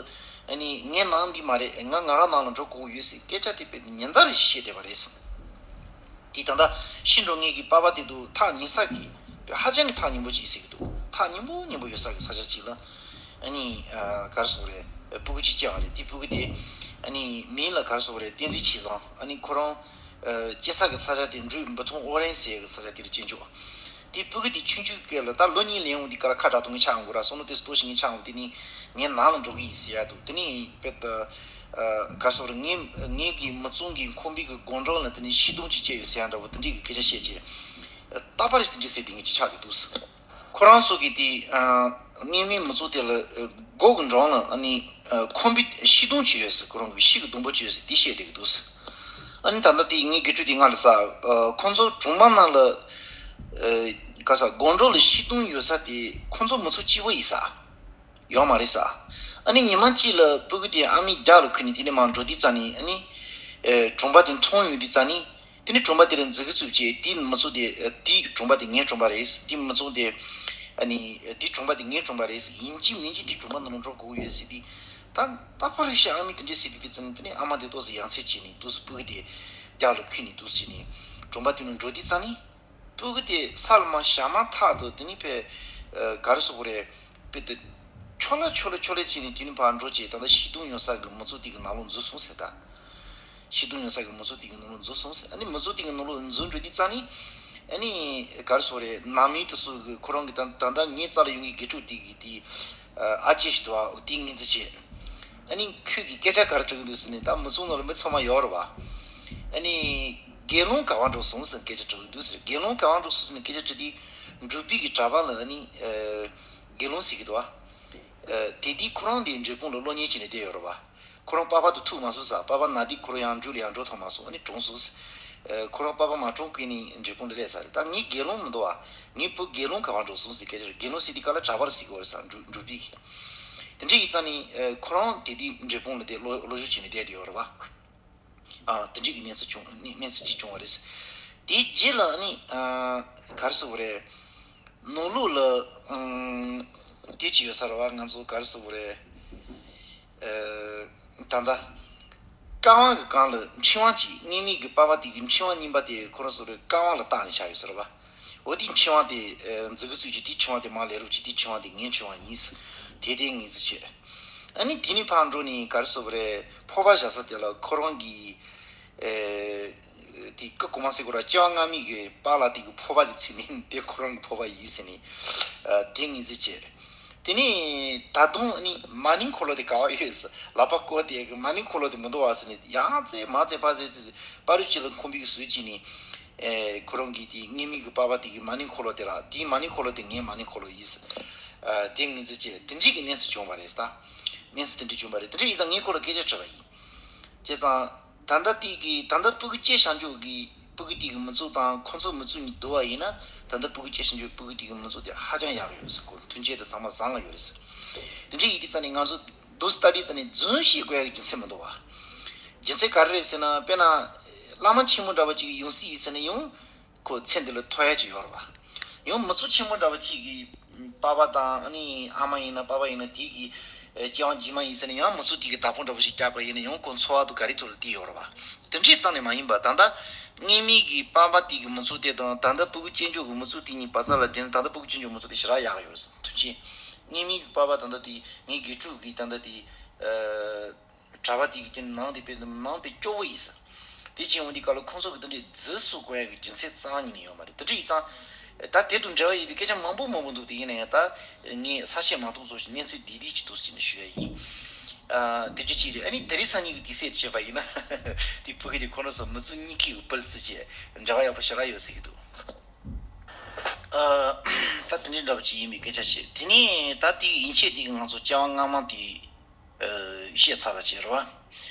ཨ་ནི་ངའི་ནང་འདི་མ་རེད། ང་ང་རང་ནང་ལ་འགྲོ་དགོས་ཀྱི་ཡོད་ཟེར་སྐད་ཆ་དེ་དཔེ་ཉིན་ལྟར་བཤད་བསྡད་པ་རེད། དེ་ད་ལྟ་ཤི་འགྲོ་མཁན་གྱི་པ་ཕ་དེ་དུ་ཐག་ཉེ་ས་གི་ཧ་ཅང་གི་ཐག་ཉེ་པོ་ཅིག་ཟེར་གི་འདུག་ཐག་ཉེ་པོ་ཉེ་པོ་ཡོད་ས་གི་ས་ཆ་ཅིག་ལ་ཨ་ནི་ག་རེ་ཟེར་དགོས་རེད། སྤུ་གུ་ཅིག་སྐྱེས་པ་རེད། དེ་སྤུ་གུ་དེ་ཨ་ནི་མིང་ལ་ག་རེ་ཟེར་དགོས་རེད། བསྟན་འཛིན་ཆོས་བཟང་། ཨ་ནི་ཁོ་རང་སྐྱེས་ས་གི་ས་ཆ་དེ་འབྲུག་འབུ་ཐོང་ཨོ་རེན་ཟེར་གི་ས་ཆ་དེ་ལ་སྐྱེས་འཇོག་དེ་སྤུ་གུ་དེ་ཆུང་ཆུང་སྐབས་ལ་ད་ལོ་གཉིས་ལོན་ཡོང་དུས་སྐབས་ལ་ཁ་གྲག་ཐུབ་མཁན་ཆགས་ཡོང་གི་ར། བསམ་བློ་དེ་ཚོ་གཏོང་ཤེས་མཁན་ཆགས་ཡོང་། དེ་ནི་ངའི་ནང་ལ་འགྲོ་གི་ཡིན་ཟེར་ཡ་འདུག་དེ་ནི་དཔེ་ད། ཨ། ག་རེ་ཟེར་དགོས་རེད། ངའི་ངའི་གི་མི་ཚང་གི་ཁང་པའི་གི་སྒོ་འགྲམ་ལ་དེ་ནི་ཤིང་སྡོང་ཅིག་སྐྱེས་ཡོད་ཟེར་ཡ་འདྲ་བོ་དེ་འདྲའི་གི་སྐད་ཆ་བཤད་བྱས། རྟག་པར་དེ་འདྲ་ཟེར་བསྡད་མཁན་ཅིག་ཆགས་བསྡད་འདུག་ཁོ་རང་ཚོ་གི་དེ། ཨ། སྔོན་མའི་མི་ཚོ་དེ་ལ། ཨ། སྒོ་གི་འགྲམ་ལ་ཨ་ནི། ཨ། ཁང་པའི་ཤིང་སྡོང་ཅིག་ཡོད་ཟེར། ཁོ་རང་གི་ཤིང་གི་སྡོང་པོ་ཅིག་ཡོད་ཟེར་དེ་བཤད་བསྡད་ཀྱི་འདུག་ཨ་ནི་ད་ལྟ་དེ་ངའི་དགེ་ཕྲུག་དེ་ང་ལ་ཟེར། ཨ། ཁོང་ཚོ་གྲོང་པ་ནང་ལ། ཨ། ག་རེ་ཟེར། སྒོ་འགྲམ་ལ་ཤིང་སྡོང་ཡོད་ས་དེ་ཁོང་ཚོ་མི་ཚོ་གཅིག་པོ་ཡིན་ས། ཡོད་མ་རེད་ས། ཨ་ནི་ཉི་མ་གཅིག་ལ་སྤུ་གུ་དེ་ཨ་མའི་རྒྱབ་ལ་འཁུར་ནས་དེ་ནས་མར་འགྲོ་དུས་ཙ་ནས་ཨ་ནི། ཨེ། གྲོང་པ་དེ་མཐོང་ཡོང་དུས་ཙ་ནས། དེ་ནས་གྲོང་པ་དེ་ལ་འཛུལ་གི་ཚུགས་བྱས། དེའི་མི་ཚོ་དེ། ཨ། དེའི་གྲོང་པ་དེ་ངའི་གྲོང་པ་རེད། དེའི་མི་ཚོ་དེ། ཨ་ནི། དེའི་གྲོང་པ་དེ་ངའི་གྲོང་པ་རེད། ཡིན་གཅིག་མིན་གཅིག་དེའི་གྲོང་པ་ནང་ལ་འགྲོ་དགོས་ཡོད་ཟེར་དུས། ད་རྟག་པར་ཤི་ཨ་མའི་དེ་འདྲ་ཟེར་དུས་དེ་ཙ་ནས་དེ་ནས་ཨ་མ་དེ་ཏོག་ཙམ་ཡ་མཚན་བྱས་ནས་ཏོག་ཙམ་སྤུ་གུ་དེ་རྒྱབ་ལ་འཁུར་ནས་ཏོག་ཙམ་བྱས་ནས་གྲོང་པ་དེ་ནང་འགྲོ་དུས་ཙ་ནས། སྤུ་གུ་དེ་ས་ལ་མར་བཞག་མ་ཐག་ཏུ་དེ་ནི་ཕེ། ཨ། ག་རེ་ཟེར་དགོས་རེད། དཔེ་དེ། ཆོ་ལ་ཆོ་ལ་ཆོ་ལ་བྱས་ནས་དེ་ནི་ཕར་འགྲོ་བྱས། ད་ལྟ་ཤིང་སྡོང་ཡོད་ས་གི་མི་ཚོ་དེ་གི་ནང་ལོགས་འཛུལ་སོང་ཟེར་ད། ཤིང་སྡོང་ཡོད་ས་གི་མི་ཚོ་དེ་གི་ནང་ལོགས་འཛུལ་སོང་ཟེར། ཨ་ནི་མི་ཚོ་དེ་གི་ནང་ལོགས་འཛུལ་འགྲོ་དུས་ཙ་ནི། ཨ་ནི་ག་རེ་ཟེར་དགོས་རེད། ནང་མི་དེ་ཚོ་གི་ཁོ་རང་གི་ད་ད་ལྟ་ངའི་རྩ་ལ་ཡོད་མཁན་དགེ་ཕྲུག་དེ་གི་དེ། ཨ། ཨ་ཅེ་ཞིག་འདུག་ཨ། དེ་ངོས་འཛིན་བྱས། ཨ་ནི་ཁྱོད་ཀྱིས་སྐད་ཆ་ག་རེ་དྲི་གི་འདུག་ཟེར་ནས། ད་མི་ཚོགས་ནང་ལ་མི་ཚང་མ་ཡོད་རེད་བ། ཨ་ནི་དགེ་སློང་ག་པར་འགྲོ་སོང་ཟེར་སྐད་ཆ་དྲི་གི་འདུག་ཟེར། དགེ་སློང་ག་པར་འགྲོ་སོང་ཟེར་ནས་སྐད་ཆ་དྲི་དུས། འབྲུག་པའི་གི་གྲྭ་པ་ལ་ནི་ཨ་དགེ་སློང་ཟེར་གི་འདུག་བ། ཨ་དེ་དུས་ཁོ་རང་དེ་འབྲས་སྤུངས་ལ་སློབ་གཉེར་བྱས་ནས་བསྡད་ཡོད་རེད་བ། ཁོ་རང་པ་ཕ་དང་ཐུག་མ་སོང་ཟེར། པ་ཕ་ན་དུས་ཁོ་རང་ཡང་འབྲུག་ལ་ཡང་འགྲོ་ཐུབ་མ་སོང་། ཨ་ནི་གྲོངས་སོང་ཟེར། ཨ་ཁོ་རང་པ་ཕ་མ་གྲོངས་གོང་ནས་འབྲས་སྤུངས་ལ་སླེབས་ཚར་རེད། ད་ངའི་དགེ་སློང་མི་འདུག་བ། ངའི་བུ་དགེ་སློང་ག་པར་འགྲོ་སོང་ཟེར་སྐད་ཆ་རེད། དགེ་སློང་ཟེར་དུས་སྐབས་ལ་གྲྭ་པ་ཟེར་གི་ཡོད་རེད་ཟེར། འབྲུག་འབྲུག་པའི་གི། དེ་འདྲ་ཡིན་ཙང་ནི་ཨ་ཁོ་རང་དེ་དུས་འབྲས་སྤུངས་ལ་དེ་སློབ་སློབ་སྦྱོང་བྱས་ནས་བསྡད་དེ་ཡོད་རེད་བ། ཨ་དེ་འདྲ་གི་གནས་ཚུལ་བྱུང་། གནས་གནས་ཚུལ་ཅིག་བྱུང་བ་རེད། དེའི་རྗེས་ལ་ནི་ཨ་ག་རེ་ཟེར་དགོས་རེད། ནང་ལོགས་ལ་ཨམ་དེ་ཅིག་ཡོད་ས་རེད་བ། ང་ཚོ་ག་རེ་ཟེར་དགོས་རེད། ཨ་ད་ལྟ་ཀ་ཝང་གི་སྒང་ལ་འཕྲེང་བ་ཅིག། སྔོན་མའི་གི་པ་ཕ་དེ་གི་འཕྲེང་བ་རྙིང་པ་དེ་ཁོ་རང་ཚོ་རེ་ཀ་ཝང་ལ་བཏགས་ནས་བཞག་ཡོད་ས་རེད་བ། འོ་དེའི་འཕྲེང་བ་དེ་ཨ་མཛུབ་གུ་བཙུགས་ཀྱི། དེའི་འཕྲེང་བ་དེ་མར་ལས་རོགས་ཀྱི། དེའི་འཕྲེང་བ་དེ་ངའི་འཕྲེང་བ་ཡིན་ཟེར། དེ་དེ་ངོས་འཛིན་བྱས། ཨ་ནི་དེ་ནས་ཕར་འགྲོ་ནས་ག་རེ་ཟེར་དགོས་རེད། ཕོར་པ་བཞག་ས་དེ་ལ་ཁོ་རང་གི་ཨེ་དེ་ཀ་གོང་མ་ཟེར་དགོས་ར། སྐྱེ་བ་སྔ་མའི་གི་པཱ་ལགས་དེ་གི་ཕོར་པ་དེ་ཚུད་ནས། དེ་ཁོ་རང་གི་ཕོར་པ་ཡིན་ཟེར་ནས་ཨ་དེ་ངོས་འཛིན་བྱས། དེ་ནས་ད་དུང་ཨ་ནི་མ་ཎི་འཁོར་ལོ་དེ་ག་པར་ཡོད་ཟེར། ལག་པ་བསྐོར་དེ་གི་མ་ཎི་འཁོར་ལོ་དེ་མི་འདུག་བ་ཟེར་ནས། ཡང་བཙལ་མར་བཙལ་ཕར་བཙལ་ཟེར་ཟེར། བར་དུ་ཅིག་ལ་ཁོང་པའི་གི་ཟུར་ཅིག་ནས་ཨེ་ཁོ་རང་གི་དེ་སྔོན་མའི་གི་པཱ་ཕ་དེ་གི་མ་ཎི་འཁོར་ལོ་དེ་ར། དེའི་མ་ཎི་འཁོར་ལོ་དེ་ངའི་མ་ཎི་འཁོར་ལོ་ཡིན་ཟེར། ཨ་དེ་ངོས་འཛིན་བྱས། དེ་འདྲའི་གི་གནས་ཚུལ་བྱུང་བ་རེད། ད་གནས་ཚུལ་དེ་འདྲ་བྱུང་བ་རེད། དེ་འདྲ་ཡིན་ཙང་ངས་ཁོ་ལ་སྐད་ཆ་དྲིས་པ་ཡིན། བྱས་ཙང་ད་ལྟ་དེ་གི་ད་ལྟ་སྤུ་གུ་སྐྱེས་བཞག་འཇོག་གི་སྤུ་གུ་དེ་གི་མི་ཚོགས་དང་ཁོང་ཚོ་མི་ཚོགས་གཉིས་བསྡུར་བ་ཡིན་ན། ད་ལྟ་སྤུ་གུ་སྐྱེས་བཞག་འཇོག་སྤུ་གུ་དེ་གི་མི་ཚོགས་དེ་ཧ་ཅང་ཡག་ཡོད་ཟེར། ཁོ་མཐུན་རྐྱེན་དེ་ཚང་མ་བཟང་ལ་ཡོད་རེད་ཟེར། དེ་འདྲ་ཡིན་དུས་ཙང་ནས་ང་ཚོ་འདུག་སེ་ལྟ་དུས་ཙང་ནས་རྫུན་བཤད་དགོས་ཡག་གི་རྒྱུ་མཚན་མི་འདུག་བ། རྒྱུ་མཚན་ག་རེ་རེད་ཟེར་ན། དཔེར་ན་བླ་མ་ཆེན་མོ་འདྲ་བ་ཅིག་ཡོང་སྲིད་ཡིན་ཟེར་ན་ཡང་ཁོ་མཚན་དེ་ལ་ཐོ་ཡ་ཅིག་ཡོད་རེད་བ། ཡང་མི་ཚོགས་ཆེན་མོ་འདྲ་བ་ཅིག་གི་པ་ཕ་དང་ཨ་ནི་ཨ་མ་ཡིན་ན་པ་ཕ་ཡིན་ན་དེ་གི་ཨེ་སྐྱེ་བ་རྗེས་མ་ཡིན་ཟེར་ན་ཡང་མི་ཚོགས་དེ་གི་བདག་པོ་འདྲ་བོ་ཞིག་བརྒྱབ་པ་ཡིན་ན་ཡང་ཁོ་འཚོ་བ་དང་ག་རེ་ཐོག་ལ་བལྟས་ཡོད་རེད་བ། དེ་འདྲའི་རྩ་ནས་མ་ཡིན་པ། ད་ལྟ་སྔོན་མའི་གི་པ་ཕ་དེ་གི་མི་ཚོགས་དེ་དང་ད་ལྟ་སྤུ་གུ་སྐྱེས་འཇོག་གི་མི་ཚོགས་དེ་གཉིས་བར་ས་ལ་དེ་ནི་ད་ལྟ་སྤུ་གུ་སྐྱེས་འཇོག་མི་ཚོགས་དེ་ཞེ་དྲག་ཡག་ཡོད་རེད་ཟེར། མཐུན་རྐྱེན། སྔོན་མའི་གི་པ་ཕ་ད་ལྟ་དེ་ངའི་དགེ་ཕྲུག་གི་ད་ལྟ་དེ་ཨ། གྲྭ་པ་དེ་གི་ནང་དེ་དཔེ་ནང་དཔེ་སྐྱོ་བོ་ཡིན་ཟེར། དེ་བྱས་འོང་དུས་སྐབས་ལ་ཁོང་ཚོ་གི་དེ་འདྲའི་རྫུན་བཟོ་དགོས་ཡག་གི་རྒྱུ་མཚན་རྩ་བ་ཉིད་ནས་ཡོད་མ་རེད། དེ་འདྲ་ཡིན་ཙང་ད་དེ་དང་འབྲེལ་བ་ཡོད་པའི་སྐད་ཆ་མང་པོ་མང་པོ་འདུག་དེ་ཡིན་ན་ཡང་ད་ངས་ས་བཤད་མ་གཏོགས་ཚོ་ཞིག་གནས་ཚུལ་འདི་འདྲ་ཅིག་འདུག་ཟེར་ནས་ཞུ་ཡ་ཡིན། ཨ་དེ་འདྲ་ཅིག་རེད། ཨ་ནི་དེ་རིང་སང་ཉིན་གི་དུས་ཚོད་བྱས་པ་ཡིན་ན་དེ་ཕ་གི་དེ་ཁོ་རང་ཚོ་མི་ཚོ་གཉིས་ཀྱི་སྤུ་ལ་བརྩི་བྱས་འབྲེལ་བ་ཡག་པོ་ཞེ་དྲག་ཡོད་ཟེར་གི་འདུག་ཨ་ད་དེ་འདྲའི་འདྲ་བ་ཅིག་ཡིན་པའི་སྐད་ཆ་བཤད། དེ་ནས་ད་དེ་ཡིན་ཆེད་དེ་གི་ང་ཚོ་སྐྱེ་བ་སྔ་མ་དེ། ཨ་བཤད་ཚར་བ་བྱས་རེད་བ།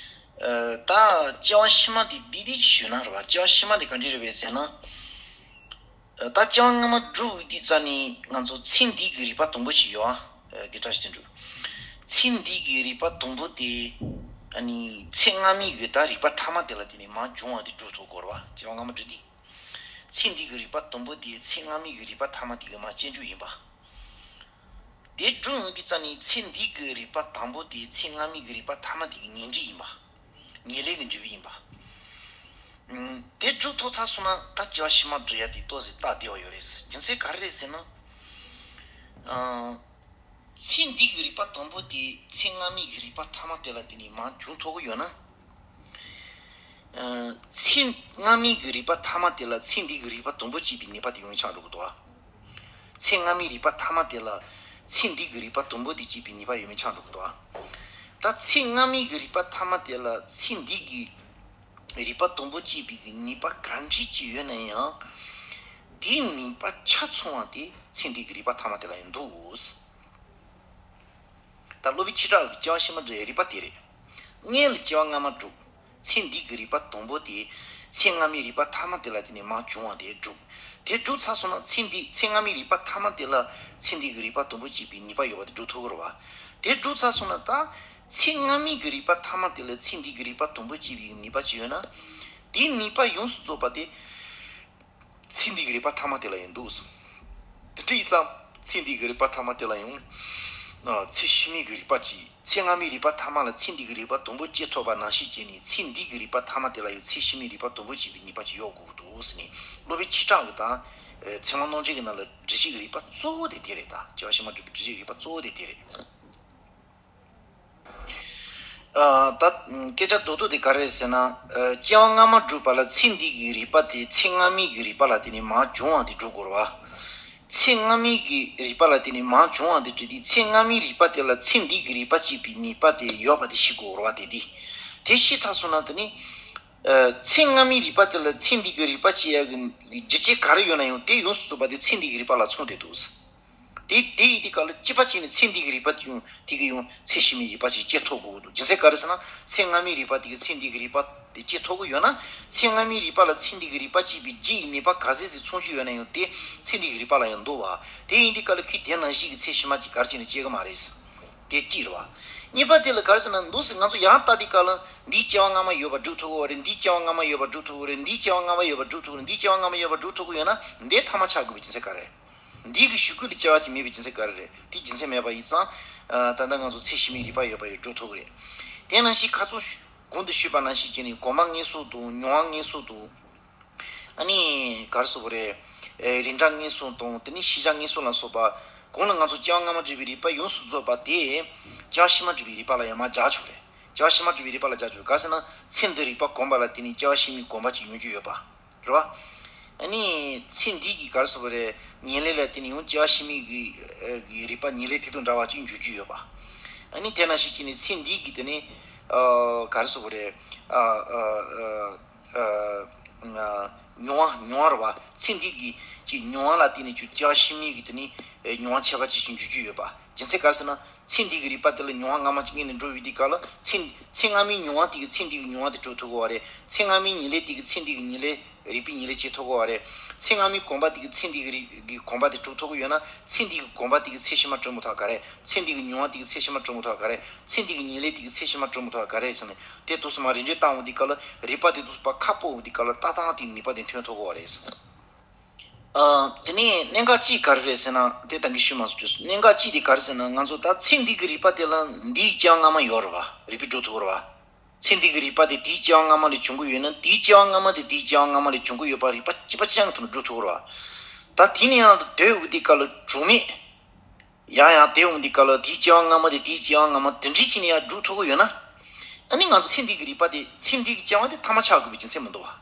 ཨ་ད་སྐྱེ་བ་ཕྱི་མ་དེ་འདི་འདི་ཅིག་ཞུས་ན་རེད་བ། སྐྱེ་བ་ཕྱི་མ་དེ་ག་འདྲ་རེད་པས་ཟེར་ན། ཨ་ད་སྐྱེ་བ་སྔ་མ་སྒྲུབ་དུས་ཙ་ནས་ང་ཚོ་ཚེ་འདི་གི་རིག་པ་དང་པོ་ཅིག་ཡོད་ཨ། ཨ་དགེ་ཕྲུག་ཞིག་དེ་འདྲ། ཚེ་འདི་གི་རིག་པ་དང་པོ་དེ། ཨ་ནི་ཚེ་སྔ་མའི་གི་ད་རིག་པ་ཐ་མ་དེ་ལ་བརྟེན་ནས་མར་བྱུང་བ་དེ་སྒྲུབ་ཐུབ་དགོས་རེད་བ། སྐྱེ་བ་སྔ་མ་སྒྲུབ་དུས། ཚེ་འདི་གི་རིག་པ་དང་པོ་དེ་ཚེ་སྔ་མའི་གི་རིག་པ་ཐ་མ་དེ་གི་མར་སྐྱེ་འཇུག་ཡིན་པ། དེ་སྒྲུབ་ཡོང་དུས་ཙ་ནས་ཚེ་འདི་གི་རིག་པ་དང་པོ་དེ་ཚེ་སྔ་མའི་གི་རིག་པ་ཐ་མ་དེ་གི་ངེས་འབྱེད་ཡིན་པ། ངེས་ལེགས་ཀྱི་འབྲས་བུ་ཡིན་པ། ཨུམ། དེ་སྒྲུབ་ཐུབ་ཚར་སོང་ན་ད་སྐྱེ་བ་ཕྱི་མ་སྒྲུབ་ཡ་དེ་ཏོག་ཙམ་སྟབས་བདེ་བ་ཡོད་རེད་ཟེར། རྒྱུ་མཚན་ག་རེ་རེད་ཟེར་ན། ཨ། ཚེ་འདི་གི་རིག་པ་དང་པོ་དེ་ཚེ་སྔ་མའི་གི་རིག་པ་ཐ་མ་དེ་ལ་བརྟེན་ནས་མར་བྱུང་ཐུབ་ཀྱི་ཡོད་ན། ཨ། ཚེ་སྔ་མའི་གི་རིག་པ་ཐ་མ་དེ་ལ་ཚེ་འདི་གི་རིག་པ་དང་པོ་སྐྱེས་པའི་ནུས་པ་དེ་ཡོང་ཆགས་འགྲོ་གི་འདུག་ཨ། ཚེ་སྔ་མའི་རིག་པ་ཐ་མ་དེ་ལ་ཚེ་འདི་གི་རིག་པ་དང་པོ་དེ་སྐྱེས་པའི་ནུས་པ་ཡོད་མེད་ཆགས་འགྲོ་གི་འདུག་ཨ། ད་ཚེ་སྔ་མའི་གི་རིག་པ་ཐ་མ་དེ་ལ་ཚེ་འདི་གི་རིག་པ་དང་པོ་སྐྱེས་པའི་གི་ནུས་པ་ག་འདྲ་ཅིག་ཡོད་ན་ཡང་། དེའི་ནུས་པ་ཆ་ཚང་བ་དེ་ཚེ་འདི་གི་རིག་པ་ཐ་མ་དེ་ལ་ཡང་འདུག་ད་སློབ་དཔོན་ཆོས་གྲགས་ཀྱི་སྐྱེ་བ་ཕྱི་མ་སྒྲུབ་ཡའི་རིག་པ་དེ་རེད། སྔོན་ལ་སྐྱེ་བ་སྔ་མ་སྒྲུབ། ཚེ་འདི་གི་རིག་པ་དང་པོ་དེ། ཚེ་སྔ་མའི་རིག་པ་ཐ་མ་དེ་ལ་བརྟེན་ནས་མར་བྱུང་བ་དེ་སྒྲུབ། དེ་སྒྲུབ་ཚར་སོང་ན་ཚེ་འདི་ཚེ་སྔ་མའི་རིག་པ་ཐ་མ་དེ་ལ་ཚེ་འདི་གི་རིག་པ་དང་པོ་སྐྱེས་པའི་ནུས་པ་ཡོད་པ་དེ་སྒྲུབ་ཐུབ་ཀྱི་རེད་བ། དེ་སྒྲུབ་ཚར་སོང་ན་ད། ཚེ་སྔ་མའི་གི་རིག་པ་ཐ་མ་དེ་ལ་ཚེ་འདི་གི་རིག་པ་དང་པོ་སྐྱེས་པའི་ནུས་པ་ཅིག་ཡོད་ན། དེའི་ནུས་པ་ཡོངས་སུ་རྫོགས་པ་དེ། ཚེ་འདི་གི་རིག་པ་ཐ་མ་དེ་ལ་ཡང་འདུག་ཟེར། དེ་འདྲ་ཡིན་ཙང་ཚེ་འདི་གི་རིག་པ་ཐ་མ་དེ་ལ་ཡང་། ཨ། ཚེ་ཕྱི་མའི་གི་རིག་པ་གཅིག། ཚེ་སྔ་མའི་རིག་པ་ཐ་མ་ལ་ཚེ་འདི་གི་རིག་པ་དང་པོ་སྐྱེ་ཐུབ་པ་ནང་བཞིན་བྱས་ནས་ཚེ་འདི་གི་རིག་པ་ཐ་མ་དེ་ལ་ཡང་ཚེ་ཕྱི་མའི་རིག་པ་དང་པོ་སྐྱེས་པའི་ནུས་པ་ཅིག་ཡོད་དགོས་ཀྱི་འདུག་ཟེར་ནས་སློབ་དཔོན་ཆོས་གྲགས་ཀྱི་དང་། ཨ། ཚད་མ་རྣམ་འགྲེལ་གྱི་ནང་ལ་འགྲེལ་བཤད་ཀྱི་རིགས་པ་གཙོ་བོ་དེ་དེ་རེད། ད་སྐྱེ་བ་ཕྱི་མ་སྒྲུབ་པའི་འགྲེལ་བཤད་ཀྱི་རིགས་པ་གཙོ་བོ་དེ་དེ་རེད། ཨ། ད་སྐད་ཆ་རྡོག་རྡོག་དེ་ག་རེ་རེད་ཟེར་ན། ཨ། སྐྱེ་བ་སྔ་མ་སྒྲུབ་པ་ལ་ཚེ་འདི་གི་རིག་པ་དེ་ཚེ་སྔ་མའི་གི་རིག་པ་ལ་བརྟེན་ནས་མར་བྱུང་བ་དེ་སྒྲུབ་དགོས་རེད་བ། ཚེ་སྔ་མའི་གི་རིག་པ་ལ་བརྟེན་ནས་མར་བྱུང་བ་འདི་བྲིས་ཏེ། ཚེ་སྔ་མའི་རིག་པ་དེ་ལ་ཚེ་འདིའི་གི་རིག་པ་སྐྱེས་པའི་ནུས་པ་དེ་ཡོད་པ་དེ་ཤེས་དགོས་རེད་བ། དེ་དེ་དེ་ཤེས་ཚར་སོང་ན། དེ་ནི་ཚེ་སྔ་མའི་རིག་པ་དེ་ལ་ཚེ་འདིའི་གི་རིག་པ་སྐྱེ་ཡག་གི་རྒྱུ་རྐྱེན་ག་རེ་ཡོད་ན་ཡང་། དེ་ཡོངས་སུ་རྫོགས་པ་དེ་ཚེ་འདིའི་གི་རིག་པ་ལ་མཚུངས་བསྡད་འདུག། དེ་དེ་ཡིན་དུས་སྐབས་ལ་གཅིག་པ་བྱས་ནས་ཚེ་འདིའི་གི་རིག་པ་དེ་ཡང་དེ་གི་ཡང་ཚེ་ཕྱི་མའི་རིག་པ་ཅིག་སྐྱེ་ཐུབ་དགོས་འདུག། རྒྱུ་མཚན་ག་རེ་ཟེར་ན། ཚེ་སྔ་མའི་རིག་པ་དེ་གི་ཚེ་འདིའི་གི་རིག་པ་དེ་སྐྱེ་ཐུབ་ཀྱི་ཡོད་ན། ཚེ་སྔ་མའི་རིག་པ་ལ་ཚེ་འདིའི་གི་རིག་པ་སྐྱེས་པའི་རྒྱུ་ཡི་ནུས་པ་ག་ཚོད་ཅིག་མཚོན་གྱི་ཡོད་ན་ཡང་། དེ་ཚེ་འདིའི་གི་རིག་པ་ལ་ཡང་འདུ་བ། དེ་ཡིན་དུས་སྐབས་ལ་ཁོས་དེ་ནང་བཞིན་གྱི་ཚེ་ཕྱི་མ་ཅིག་ག་རེ་བྱས་ནས་སྐྱེ་གི་མ་རེད། དེ་གཅིག་རེད་བ། གཉིས་པ་དེ་ལ་ག་རེ་ཟེར་ན། འདུག་སེ་ང་ཚོ་ཡང་ལྟ་དུས་སྐབས་ལ་འདིའི་སྐྱེ་བ་སྔ་མ་ཡོད་པ་སྒྲུབ་ཐུབ་ཀྱི་ཡོད་རེད། འདིའི་སྐྱེ་བ་སྔ་མ་ཡོད་པ་སྒྲུབ་ཐུབ་ཀྱི་རེད། འདིའི་སྐྱེ་བ་སྔ་མ་ཡོད་པ་སྒྲུབ་ཐུབ་ཀྱི་རེད། འདིའི་སྐྱེ་བ་སྔ་མ་ཡོད་པ་སྒྲུབ་ཐུབ་ཀྱི་ཡོད་ན། འདི་ཐ་མ་ཆགས་དགོས་པའི་རྒྱུ་མཚན་ག་རེ་རེད། འདིའི་གི་གཞུག་གུ་ལ་སྐྱེ་བ་ཅིག་མེད་པའི་རྒྱུ་མཚན་ག་རེ་རེད། དེ་རྒྱུ་མཚན་མེད་པ་ཡིན་ཙང་། ད་ལྟ་ང་ཚོ་ཚེ་ཕྱི་མའི་རིག་པ་ཡོད་པ་ཡང་སྒྲུབ་ཐུབ་ཀྱི་རེད། དེ་ནང་བཞིན་ཁ་སང་གོང་དུ་ཞུས་པ་ནང་བཞིན་བྱས་ནས་གོམས་པ་ངན་སོང་དང་། མྱོང་བ་ངན་སོང་དང་། ཨ་ནི་ག་རེ་ཟེར་དགོས་རེད། ཨེ། རིགས་འདྲ་ངན་སོང་དང་། དེ་ནས་ཤེས་བྱ་ངན་སོང་ལ་སོགས་པ། གོང་ལ་ང་ཚོ་སྐྱེ་བ་སྔ་མ་སྒྲུབ་པའི་རིག་པ་ཡོངས་སུ་རྫོགས་པ་དེ་སྐྱེ་བ་ཕྱི་མ་སྒྲུབ་པའི་རིག་པ་ལ་ཡང་མར་སྦྱར་ཆོག་རེད། སྐྱེ་བ་ཕྱི་མ་སྒྲུབ་པའི་རིག་པ་ལ་སྦྱར་ཆོག། ག་རེ་ཟེར་ན། ཚེ་འདིའི་རིག་པ་གོམས་པ་ལ་བརྟེན་ནས་སྐྱེ་བ་ཕྱི་མའི་གོམས་པ་ཅིག་ཡོང་རྒྱུ་ཡོད་པ་རེད་བ། ཨ་ནི་ཚེ་འདིའི་གི་ག་རེ་ཟེར་དགོས་རེད། ཉེར་ལེན་ལ་བརྟེན་ནས་ཡང་སྐྱེ་བ་ཕྱི་མའི་གི་ཨ་གི་རིག་པ་ཉེར་ལེན་དེ་དང་འདྲ་བ་ཅིག་འཇུག་རྒྱུ་ཡོད་པ། ཨ་ནི་དེ་ནང་བཞིན་བྱས་ནས་ཚེ་འདིའི་གི་དེ་ནས་ཨ་ག་རེ་ཟེར་དགོས་རེད། ཨ་ཨ་ཨ། ཨ། མྱོང་བ། མྱོང་བ་རེད་བ། ཚེ་འདིའི་གི་ཅིག་མྱོང་བ་ལ་བརྟེན་ནས་ཅིག་སྐྱེ་བ་ཕྱི་མའི་གི་དེ་ནི་ཨེ་མྱོང་བ་ཁྱད་པར་ཅན་ཞིག་འཇུག་རྒྱུ་ཡོད་པ། རྒྱུ་མཚན་ག་རེ་ཟེར་ན། ཚེ་འདིའི་གི་རིག་པ་དེ་ལ་མྱོང་བ་སྔ་མ་ཅིག་ངེས་ནས་འགྲོ་ཡོད་དུས་སྐབས་ལ། ཚེ་ཚེ་སྔ་མའི་མྱོང་བ་དེ་གི་ཚེ་འདིའི་གི་མྱོང་བ་དེ་སྒྲུབ་ཐུབ་ཀྱི་ཡོད་རེད། ཚེ་སྔ་མའི་ཉེར་ལེན་དེ་གི་ཚེ་འདིའི་གི་ཉེར་ལེན། རིག་པའི་ཉེར་ལེན་བྱེད་ཐུབ་ཀྱི་ཡོད་རེད། ཚེ་སྔ་མའི་གོམས་པ་དེ་གི་ཚེ་འདིའི་གི་རིག་གི་གོམས་པ་དེ་སྒྲུབ་ཐུབ་ཀྱི་ཡོད་ན། ཚེ་འདིའི་གི་གོམས་པ་དེ་གི་ཚེ་ཕྱི་མ་སྒྲུབ་མི་ཐུབ་ག་རེད། ཚེ་འདིའི་གི་མྱོང་བ་དེ་གི་ཚེ་ཕྱི་མ་སྒྲུབ་མི་ཐུབ་ག་རེད། ཚེ་འདིའི་གི་ཉེར་ལེན་དེ་གི་ཚེ་ཕྱི་མ་སྒྲུབ་མི་ཐུབ་ག་རེད་ཟེར་ནས། དེ་འདུག་སེ་མར་རིམ་གྱིས་བཏང་འོང་དུས་སྐབས་ལ། རིག་པ་དེ་འདུག་སེ་ཕར་ཁ་སྤོ་འོང་དུས་སྐབས་ལ། ལྟ་སྟངས་དེ་ནུས་པ་དེ་ཐོན་ཐུབ་ཀྱི་ཡོད་རེད། ཨ། དེ་ནས་གནད་འགག་གཅིག་ག་རེ་རེད་ཟེར་ན། དེ་ད་གིན་ཞུས་མ་སོང་། གནད་འགག་གཅིག་དེ་ག་རེ་ཟེར་ན། ང་ཚོ་ད་ཚེ་འདིའི་གི་རིག་པ་དེ་ལ་འདིའི་སྐྱེ་བ་སྔ་མ་ཡོད་རེད་བ། རིག་པས་སྒྲུབ་ཐུབ་རེད་བ། ཚེ་འདིའི་གི་རིག་པ་དེ་དེའི་སྐྱེ་བ་སྔ་མ་ལས་བྱུང་གི་ཡོད་ན། དེའི་སྐྱེ་བ་སྔ་མ་དེ་དེའི་སྐྱེ་བ་སྔ་མ་ལས་བྱུང་གི་ཡོད་པ། རིག་པ་གཅིག་པ་གཅིག་རྐྱང་གི་ཐོག་ནས་སྒྲུབ་ཐུབ་རེད་བ། ད་དེ་ནས་ཡང་སྡོད་འོང་དུས་སྐབས་ལ་གྲངས་མེད། ཡང་ཡང་སྡོད་འོང་དུས་སྐབས་ལ། དེའི་སྐྱེ་བ་སྔ་མ་དེ་དེའི་སྐྱེ་བ་སྔ་མ་དེ་འདྲའི་ཅིག་ནས་ཡང་སྒྲུབ་ཐུབ་ཀྱི་ཡོད་ན། ཨ་ནི་ང་ཚོ་ཚེ་འདིའི་གི་རིག་པ་དེ། ཚེ་འདིའི་གི་སྐྱེ་བ་དེ་ཐ་མ་ཆགས་དགོས་པའི་རྒྱུ་མཚན་མི་འདུག་བ།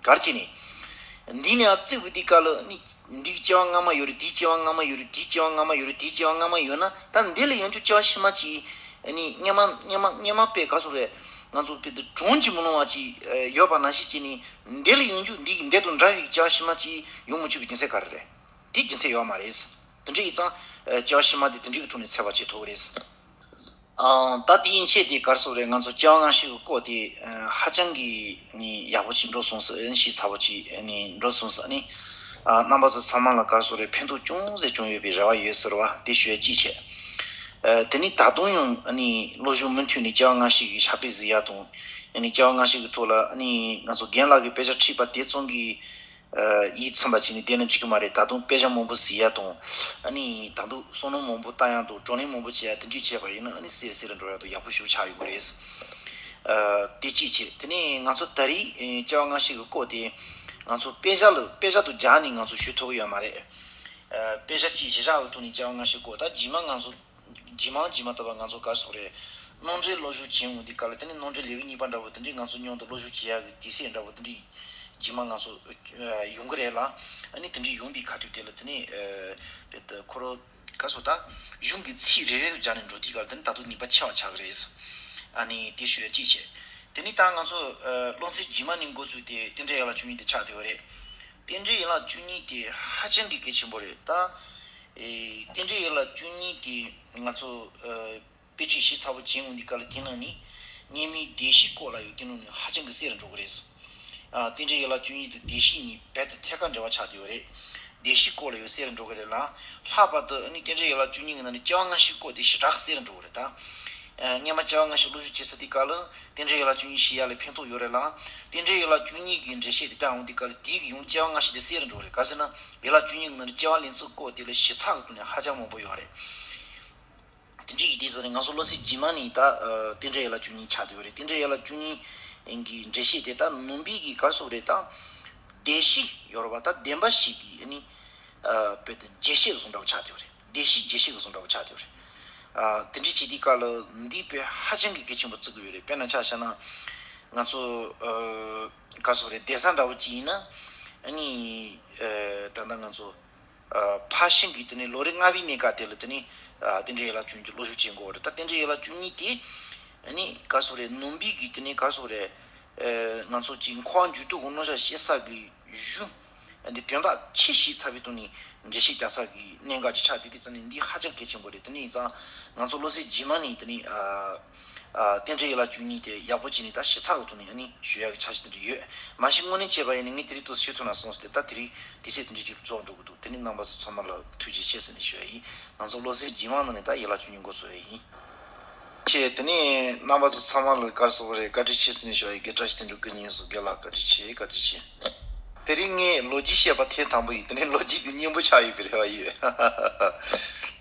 ག་རེ་བྱས་ནས། འདི་ནས་ཡང་བརྩིས་པའི་དུས་སྐབས་ལ་ནི། འདིའི་སྐྱེ་བ་སྔ་མ་ཡོད་རེད། དེའི་སྐྱེ་བ་སྔ་མ་ཡོད་རེད། དེའི་སྐྱེ་བ་སྔ་མ་ཡོད་རེད། དེའི་སྐྱེ་བ་སྔ་མ་ཡོད་ན། ད་འདི་ལ་ཡང་ཅིག་སྐྱེ་བ་ཕྱི་མ་ཅིག་ནི་སྔ་མ་སྔ་མ་སྔ་མ་པས་ག་རེ་ཟེར་དགོས་རེད། ང་ཚོ་དཔེ་དེ་གྲངས་ཀྱིས་མི་ལོངས་པ་ཅིག་ཡོད་པ་ནང་བཞིན་བྱས་ནས། འདི་ལ་ཡང་ཅིག་འདི་གི་འདི་དང་འདྲ་བའི་སྐྱེ་བ་ཕྱི་མ་ཅིག་ཡོང་མི་ཆོག་པའི་རྒྱུ་མཚན་ག་རེ་རེད། དེའི་རྒྱུ་མཚན་ཡོད་མ་རེད། དེ་འདྲ་ཡིན་ཙང་། ཨ། སྐྱེ་བ་ཕྱི་མ་དེ་དེ་འདྲའི་གི་ཐོག་ནས་འཚོལ་བ་བྱེད་ཐུབ་ཀྱི་རེད། ཨ། ད་དེ་ཡན་ཆད་དེ་ག་རེ་ཟེར་དགོས་རེད། ང་ཚོ་སྐྱེ་བ་སྔ་ཕྱི་གི་སྐོར་དེ། ཨ། ཧ་ཅང་གི་ནི་ཡག་པོ་ཅིག་འགྲོ་སོང་ཟེར། ཞིབ་ཚགས་པོ་ཅིག་ནི་འགྲོ་སོང་ཟེར་ནི། ཨ། རྣམ་པ་ཚོ་ཚང་མ་ལ་ག་རེ་ཟེར་དགོས་རེད། ཕན་ཐོགས་ཅུང་ཟད་བྱུང་ཡོད་པའི་རེ་བ་ཡོད་ཟེར་བ་དེ་ཞུ་ཡ་གཅིག་བྱས། ཨ། དེ་ནི་ད་དུང་ཡང་ནི་བློ་སྦྱོང་མུ་མཐུད་ནས་སྐྱེ་བ་སྔ་ཕྱི་གི་ཕྱག་དཔེ་གཟིགས་ཡ་དང་། ནི་སྐྱེ་བ་སྔ་ཕྱི་གི་ཐོག་ལ་ནི་ང་ཚོ་རྒན་ལགས་ཀྱིས་དཔེ་ཆ་ཁྲིད་པ་དེ་ཙམ་གྱིས། ཨ། ཡིད་ཚིམ་པ་བྱས་ནས་བསྡད་ན་འགྲིག་གི་མ་རེད། ད་དུང་དཔེ་ཆ་མང་པོ་གཟིགས་ཡ་དང་། ཨ་ནི་ད་དུང་བསམ་བློ་མང་པོ་བཏང་ཡ་དང་། བགྲོ་གླེང་མང་པོ་བྱེད་ཡ་དེ་འདྲ་བྱས་པ་ཡིན་ན། ཨ་ནི་གསལ་གསལ་རུ་འགྲོ་ཡ་དང་ཡག་པོ་ཞེ་པོ་ཆགས་ཡོང་གི་རེད། ཨ། དེ་གཅིག་བྱས། དེ་ནས་ང་ཚོ་ད་རེས་སྐྱེ་བ་སྔ་ཕྱི་གི་སྐོར་དེ་ང་ཚོ་དཔེ་ཆ་ལ། དཔེ་ཆ་དང་སྦྱར་ནས་ང་ཚོ་ཞུ་ཐུབ་ཀྱི་ཡོད་མ་རེད། ཨ། དཔེ་ཆ་གཅིག་གཞི་བཞག་གི་ཐོག་ནས་སྐྱེ་བ་སྔ་ཕྱི་སྐོར། ད་རྗེས་མ་ང་ཚོ། རྗེས་མ་རྗེས་མ་ལྟ་བུ་ང་ཚོ་ག་རེ་ཟེར་དགོས་རེད། གནམ་གྲུའི་སློབ་སྦྱོང་བྱེད་འོང་དུས་སྐབས་ལ། དེ་ནི་གནམ་གྲུའི་ལས་འགུལ་གཉིས་པ་འདྲ་བོ་དེ་འདྲའི་ང་ཚོ་མཉམ་དུ་སློབ་སྦྱོང་བྱེད་ཡག་གི་དུས་ཚོད་འདྲ་བོ་དེ་འདྲའི་རྗེས་མ་ང་ཚོ་ཡོང་གི་རེད་ལ། ཨ་ནི་དེ་འདྲའི་ཡོང་པའི་ཁ་ཐུག་དེ་ལ། དེ་ནི་ཨ། དཔེ་ད་ཁོ་རང་ག་རེ་ཟེར། ད་གཞུང་གི་ཚིག་རེ་རེ་ལ་སྦྱར་ནས་འགྲོ་དུས་སྐབས་ལ། དེ་ནི་ད་དུང་ནུས་པ་ཆེ་བ་ཆགས་ཀྱི་རེད། ཨ་ནི་དེ་ཞུ་ཡ་གཅིག་བྱས། དེ་ནི་ད་ང་ཚོ། ཨ། སློབ་ཚན་རྗེས་མ་ནས་འགོ་བཙུགས་ཏེ་རྟེན་འབྲེལ་ཡན་ལག་བཅུ་གཉིས་དེ་ཆགས་བསྡད་ཡོད་རེད། རྟེན་འབྲེལ་ཡན་ལག་བཅུ་གཉིས་དེ་ཧ་ཅང་གི་གལ་ཆེན་པོ་རེད་ད། ཨེ། རྟེན་འབྲེལ་ཡན་ལག་བཅུ་གཉིས་དེ་ང་ཚོ། ཨ། དཔེ་ཁྲིད་ཞིབ་ཚགས་པོ་བྱེད་འོང་དུས་སྐབས་ལ། དེ་ནང་ནས་སྔོན་མའི་བདེན་བཞིའི་སྐོར་ལ་ཡང་དེ་ནང་ནས་ཧ་ཅང་གི་གསལ་རུ་འགྲོ་གི་རེད། ཨ། རྟེན་འབྲེལ་ཡན་ལག་བཅུ་གཉིས་དེ་བདེན་བཞི་གཉིས་རྦད་དེ་ཐད་ཀར་འབྲེལ་བ་ཆགས་བསྡད་ཡོད་རེད། བདེན་བཞིའི་སྐོར་ལ་ཡང་གསལ་རུ་འགྲོ་གི་རེད་ལ། ལྷག་པར་དུ་ཨ་ནི་རྟེན་འབྲེལ་ཡན་ལག་བཅུ་གཉིས་ཀྱི་ནང་ནས་སྐྱེ་བ་སྔ་ཕྱིའི་སྐོར་དེ་ཞེ་དྲག་གསལ་རུ་འགྲོ་གི་རེད་ད། ཨ། སྔོན་མ་སྐྱེ་བ་སྔ་ཕྱི་སློབ་སྦྱོང་བྱེད་ཚར་དུས་སྐབས་ལ། རྟེན་འབྲེལ་ཡན་ལག་བཅུ་གཉིས་ཤེས་ཡ་ལ་ཕན་ཐོགས་ཡོད་རེད་ལ། རྟེན་འབྲེལ་ཡན་ལག་བཅུ་གཉིས་ཀྱི་འགྲེལ་བཤད་དེ་བལྟ་འོང་དུས་སྐབས་ལ། དེའི་གི་ཡང་སྐྱེ་བ་སྔ་ཕྱི་དེ་གསལ་རུ་འགྲོ་གི་རེད། ག་རེ་ཟེར་ན། ཡན་ལག་བཅུ་གཉིས་ཀྱི་ནང་ནས་སྐྱེ་བ་ལེན་ཚུལ་སྐོར་དེ་ལ་ཞིབ་ཚགས་ཀྱི་ཐོག་ནས་ཧ་ཅང་མང་པོ་ཡོད་རེད། དེ་འདྲ་ཡིན་དུས་ཙང་ནས་ང་ཚོ་སློབ་ཚན་རྗེས་མ་ནས་ད། ཨ། རྟེན་འབྲེལ་ཡན་ལག་བཅུ་གཉིས་ཆགས་བསྡད་ཡོད་རེད། རྟེན་འབྲེལ་ཡན་ལག་བཅུ་གཉིས་ཀྱི་འགྲེལ་བཤད་དེ་ད་ནང་པའི་གི་ག་རེ་ཟེར་དགོས་རེད་ད། བདེན་བཞི་ཡོད་རེད་བ། ད་བདེན་པ་བཞི་གི་ཨ་ནི། ཨ། དཔེ་དེ་རྒྱས་བཤད་བཟོ་འདྲ་བོ་ཆགས་བསྡད་ཡོད་རེད། བདེན་བཞི་རྒྱས་བཤད་བཟོ་འདྲ་བོ་ཆགས་བསྡད་ཡོད་རེད། ཨ། དེ་འདྲ་བྱེད་དུས་སྐབས་ལ་འདི་དཔེ་ཧ་ཅང་གི་གལ་ཆེན་པོ་བརྩི་གི་ཡོད་རེད། དཔེར་ན་ཆ་བཞག་ན། ང་ཚོ། ཨ། ག་རེ་ཟེར་དགོས་རེད། གདན་ས་འདྲ་བོ་ཅིག་ཡིན་ན། ཨ་ནི། ཨ། ད་ལྟ་ང་ཚོ། ཕར་ཕྱིན་གྱི་དེ་ནས་ལོ་རེ་ལྔ་པའི་གནས་སྐབས་དེ་ལ་དེ་ནས་རྟེན་འབྲེལ་ཡན་ལག་བཅུ་གཉིས་ཀྱི་སློབ་ཞུགས་བྱེད་དགོས་རེད། ད་རྟེན་འབྲེལ་ཡན་ལག་བཅུ་གཉིས་དེ་ནི་ག་རེ་ཟེར་དགོས་རེད། ནང་པའི་གི་དེ་ནས་ག་རེ་ཟེར་དགོས་རེད། ང་ཚོ་གཅིག་འཁོར་བ་འཇུག་ལྡོག་གི་རྣམ་གཞག་བཤད་ས་གི་གཞུང་འདི་དོན་དག་ཆེ་ཞིག་ཚ་བའི་སྟེང་ནས་འགྲེལ་བཤད་རྒྱག་ས་གི་གནད་འགག་ཅིག་ཆགས་བསྡད་དེ་ཙང་ནས་འདི་ཧ་ཅང་གལ་ཆེན་པོ་རེད། དེ་ནས་ཡིན་ཙང་ང་ཚོ་བློ་གསལ་རྗེས་མ་ནས་དེ་ནས་རྟེན་འབྲེལ་ཡན་ལག་བཅུ་གཉིས་དེ་ཡག་པོ་བྱས་ནས་ད་ཞིབ་ཚགས་ཀྱི་ཐོག་ནས་ཨ་ནི་ཞུ་ཡག་གི་འཆར་གཞི་དེ་འདྲ་ཡོད། མ་གཞི་དངོས་གནས་བྱས་པ་ཡིན་ན་ངས་དེ་རིང་ཏོག་ཙམ་ཞུ་ཐུབ་ན་བསམ་སོང་སྟེ། ད་དེ་རིང་དུས་ཚོད་དེ་འདྲ་ཅིག་རྫོགས་འགྲོ་གི་འདུག་དེ་ནས་རྣམ་པ་ཚོ་ཚང་མ་ལ་ཐུགས་རྗེ་ཆེ་ཟེར་ནས་ཞུ་ཡ་ཡིན། ང་ཚོ་བློ་གསལ་རྗེས་མ་ནང་ནས་ད་ཡན་ལག་བཅུ་གཉིས་འགོ་ཚུགས་ཡ་ཡིན། ཆེ། དེ་ནས་རྣམ་པ་ཚོ་ཚང་མ་ལ་ག་རེ་ཟེར་དགོས་རེད། བཀའ་དྲིན་ཆེ་ཟེར་ནས་ཞུ་ཡ་ཡིན། དགེ་བཀྲ་ཤིས་དོན་གྲུབ་སྐུ་ཉིད་སོགས་རྒན་ལགས་བཀའ་དྲིན་ཆེ། བཀའ་དྲིན་ཆེ། དེ་རིང་ངས་ལོ་རྒྱུས་བཤད་པ་ཐེངས་དང་པོ་ཡིན། དེ་ནས་ལོ་རྒྱུས་དེ་སྙན་པོ་ཆགས་ཡོད་པའི་རེ་བ་ཡོད།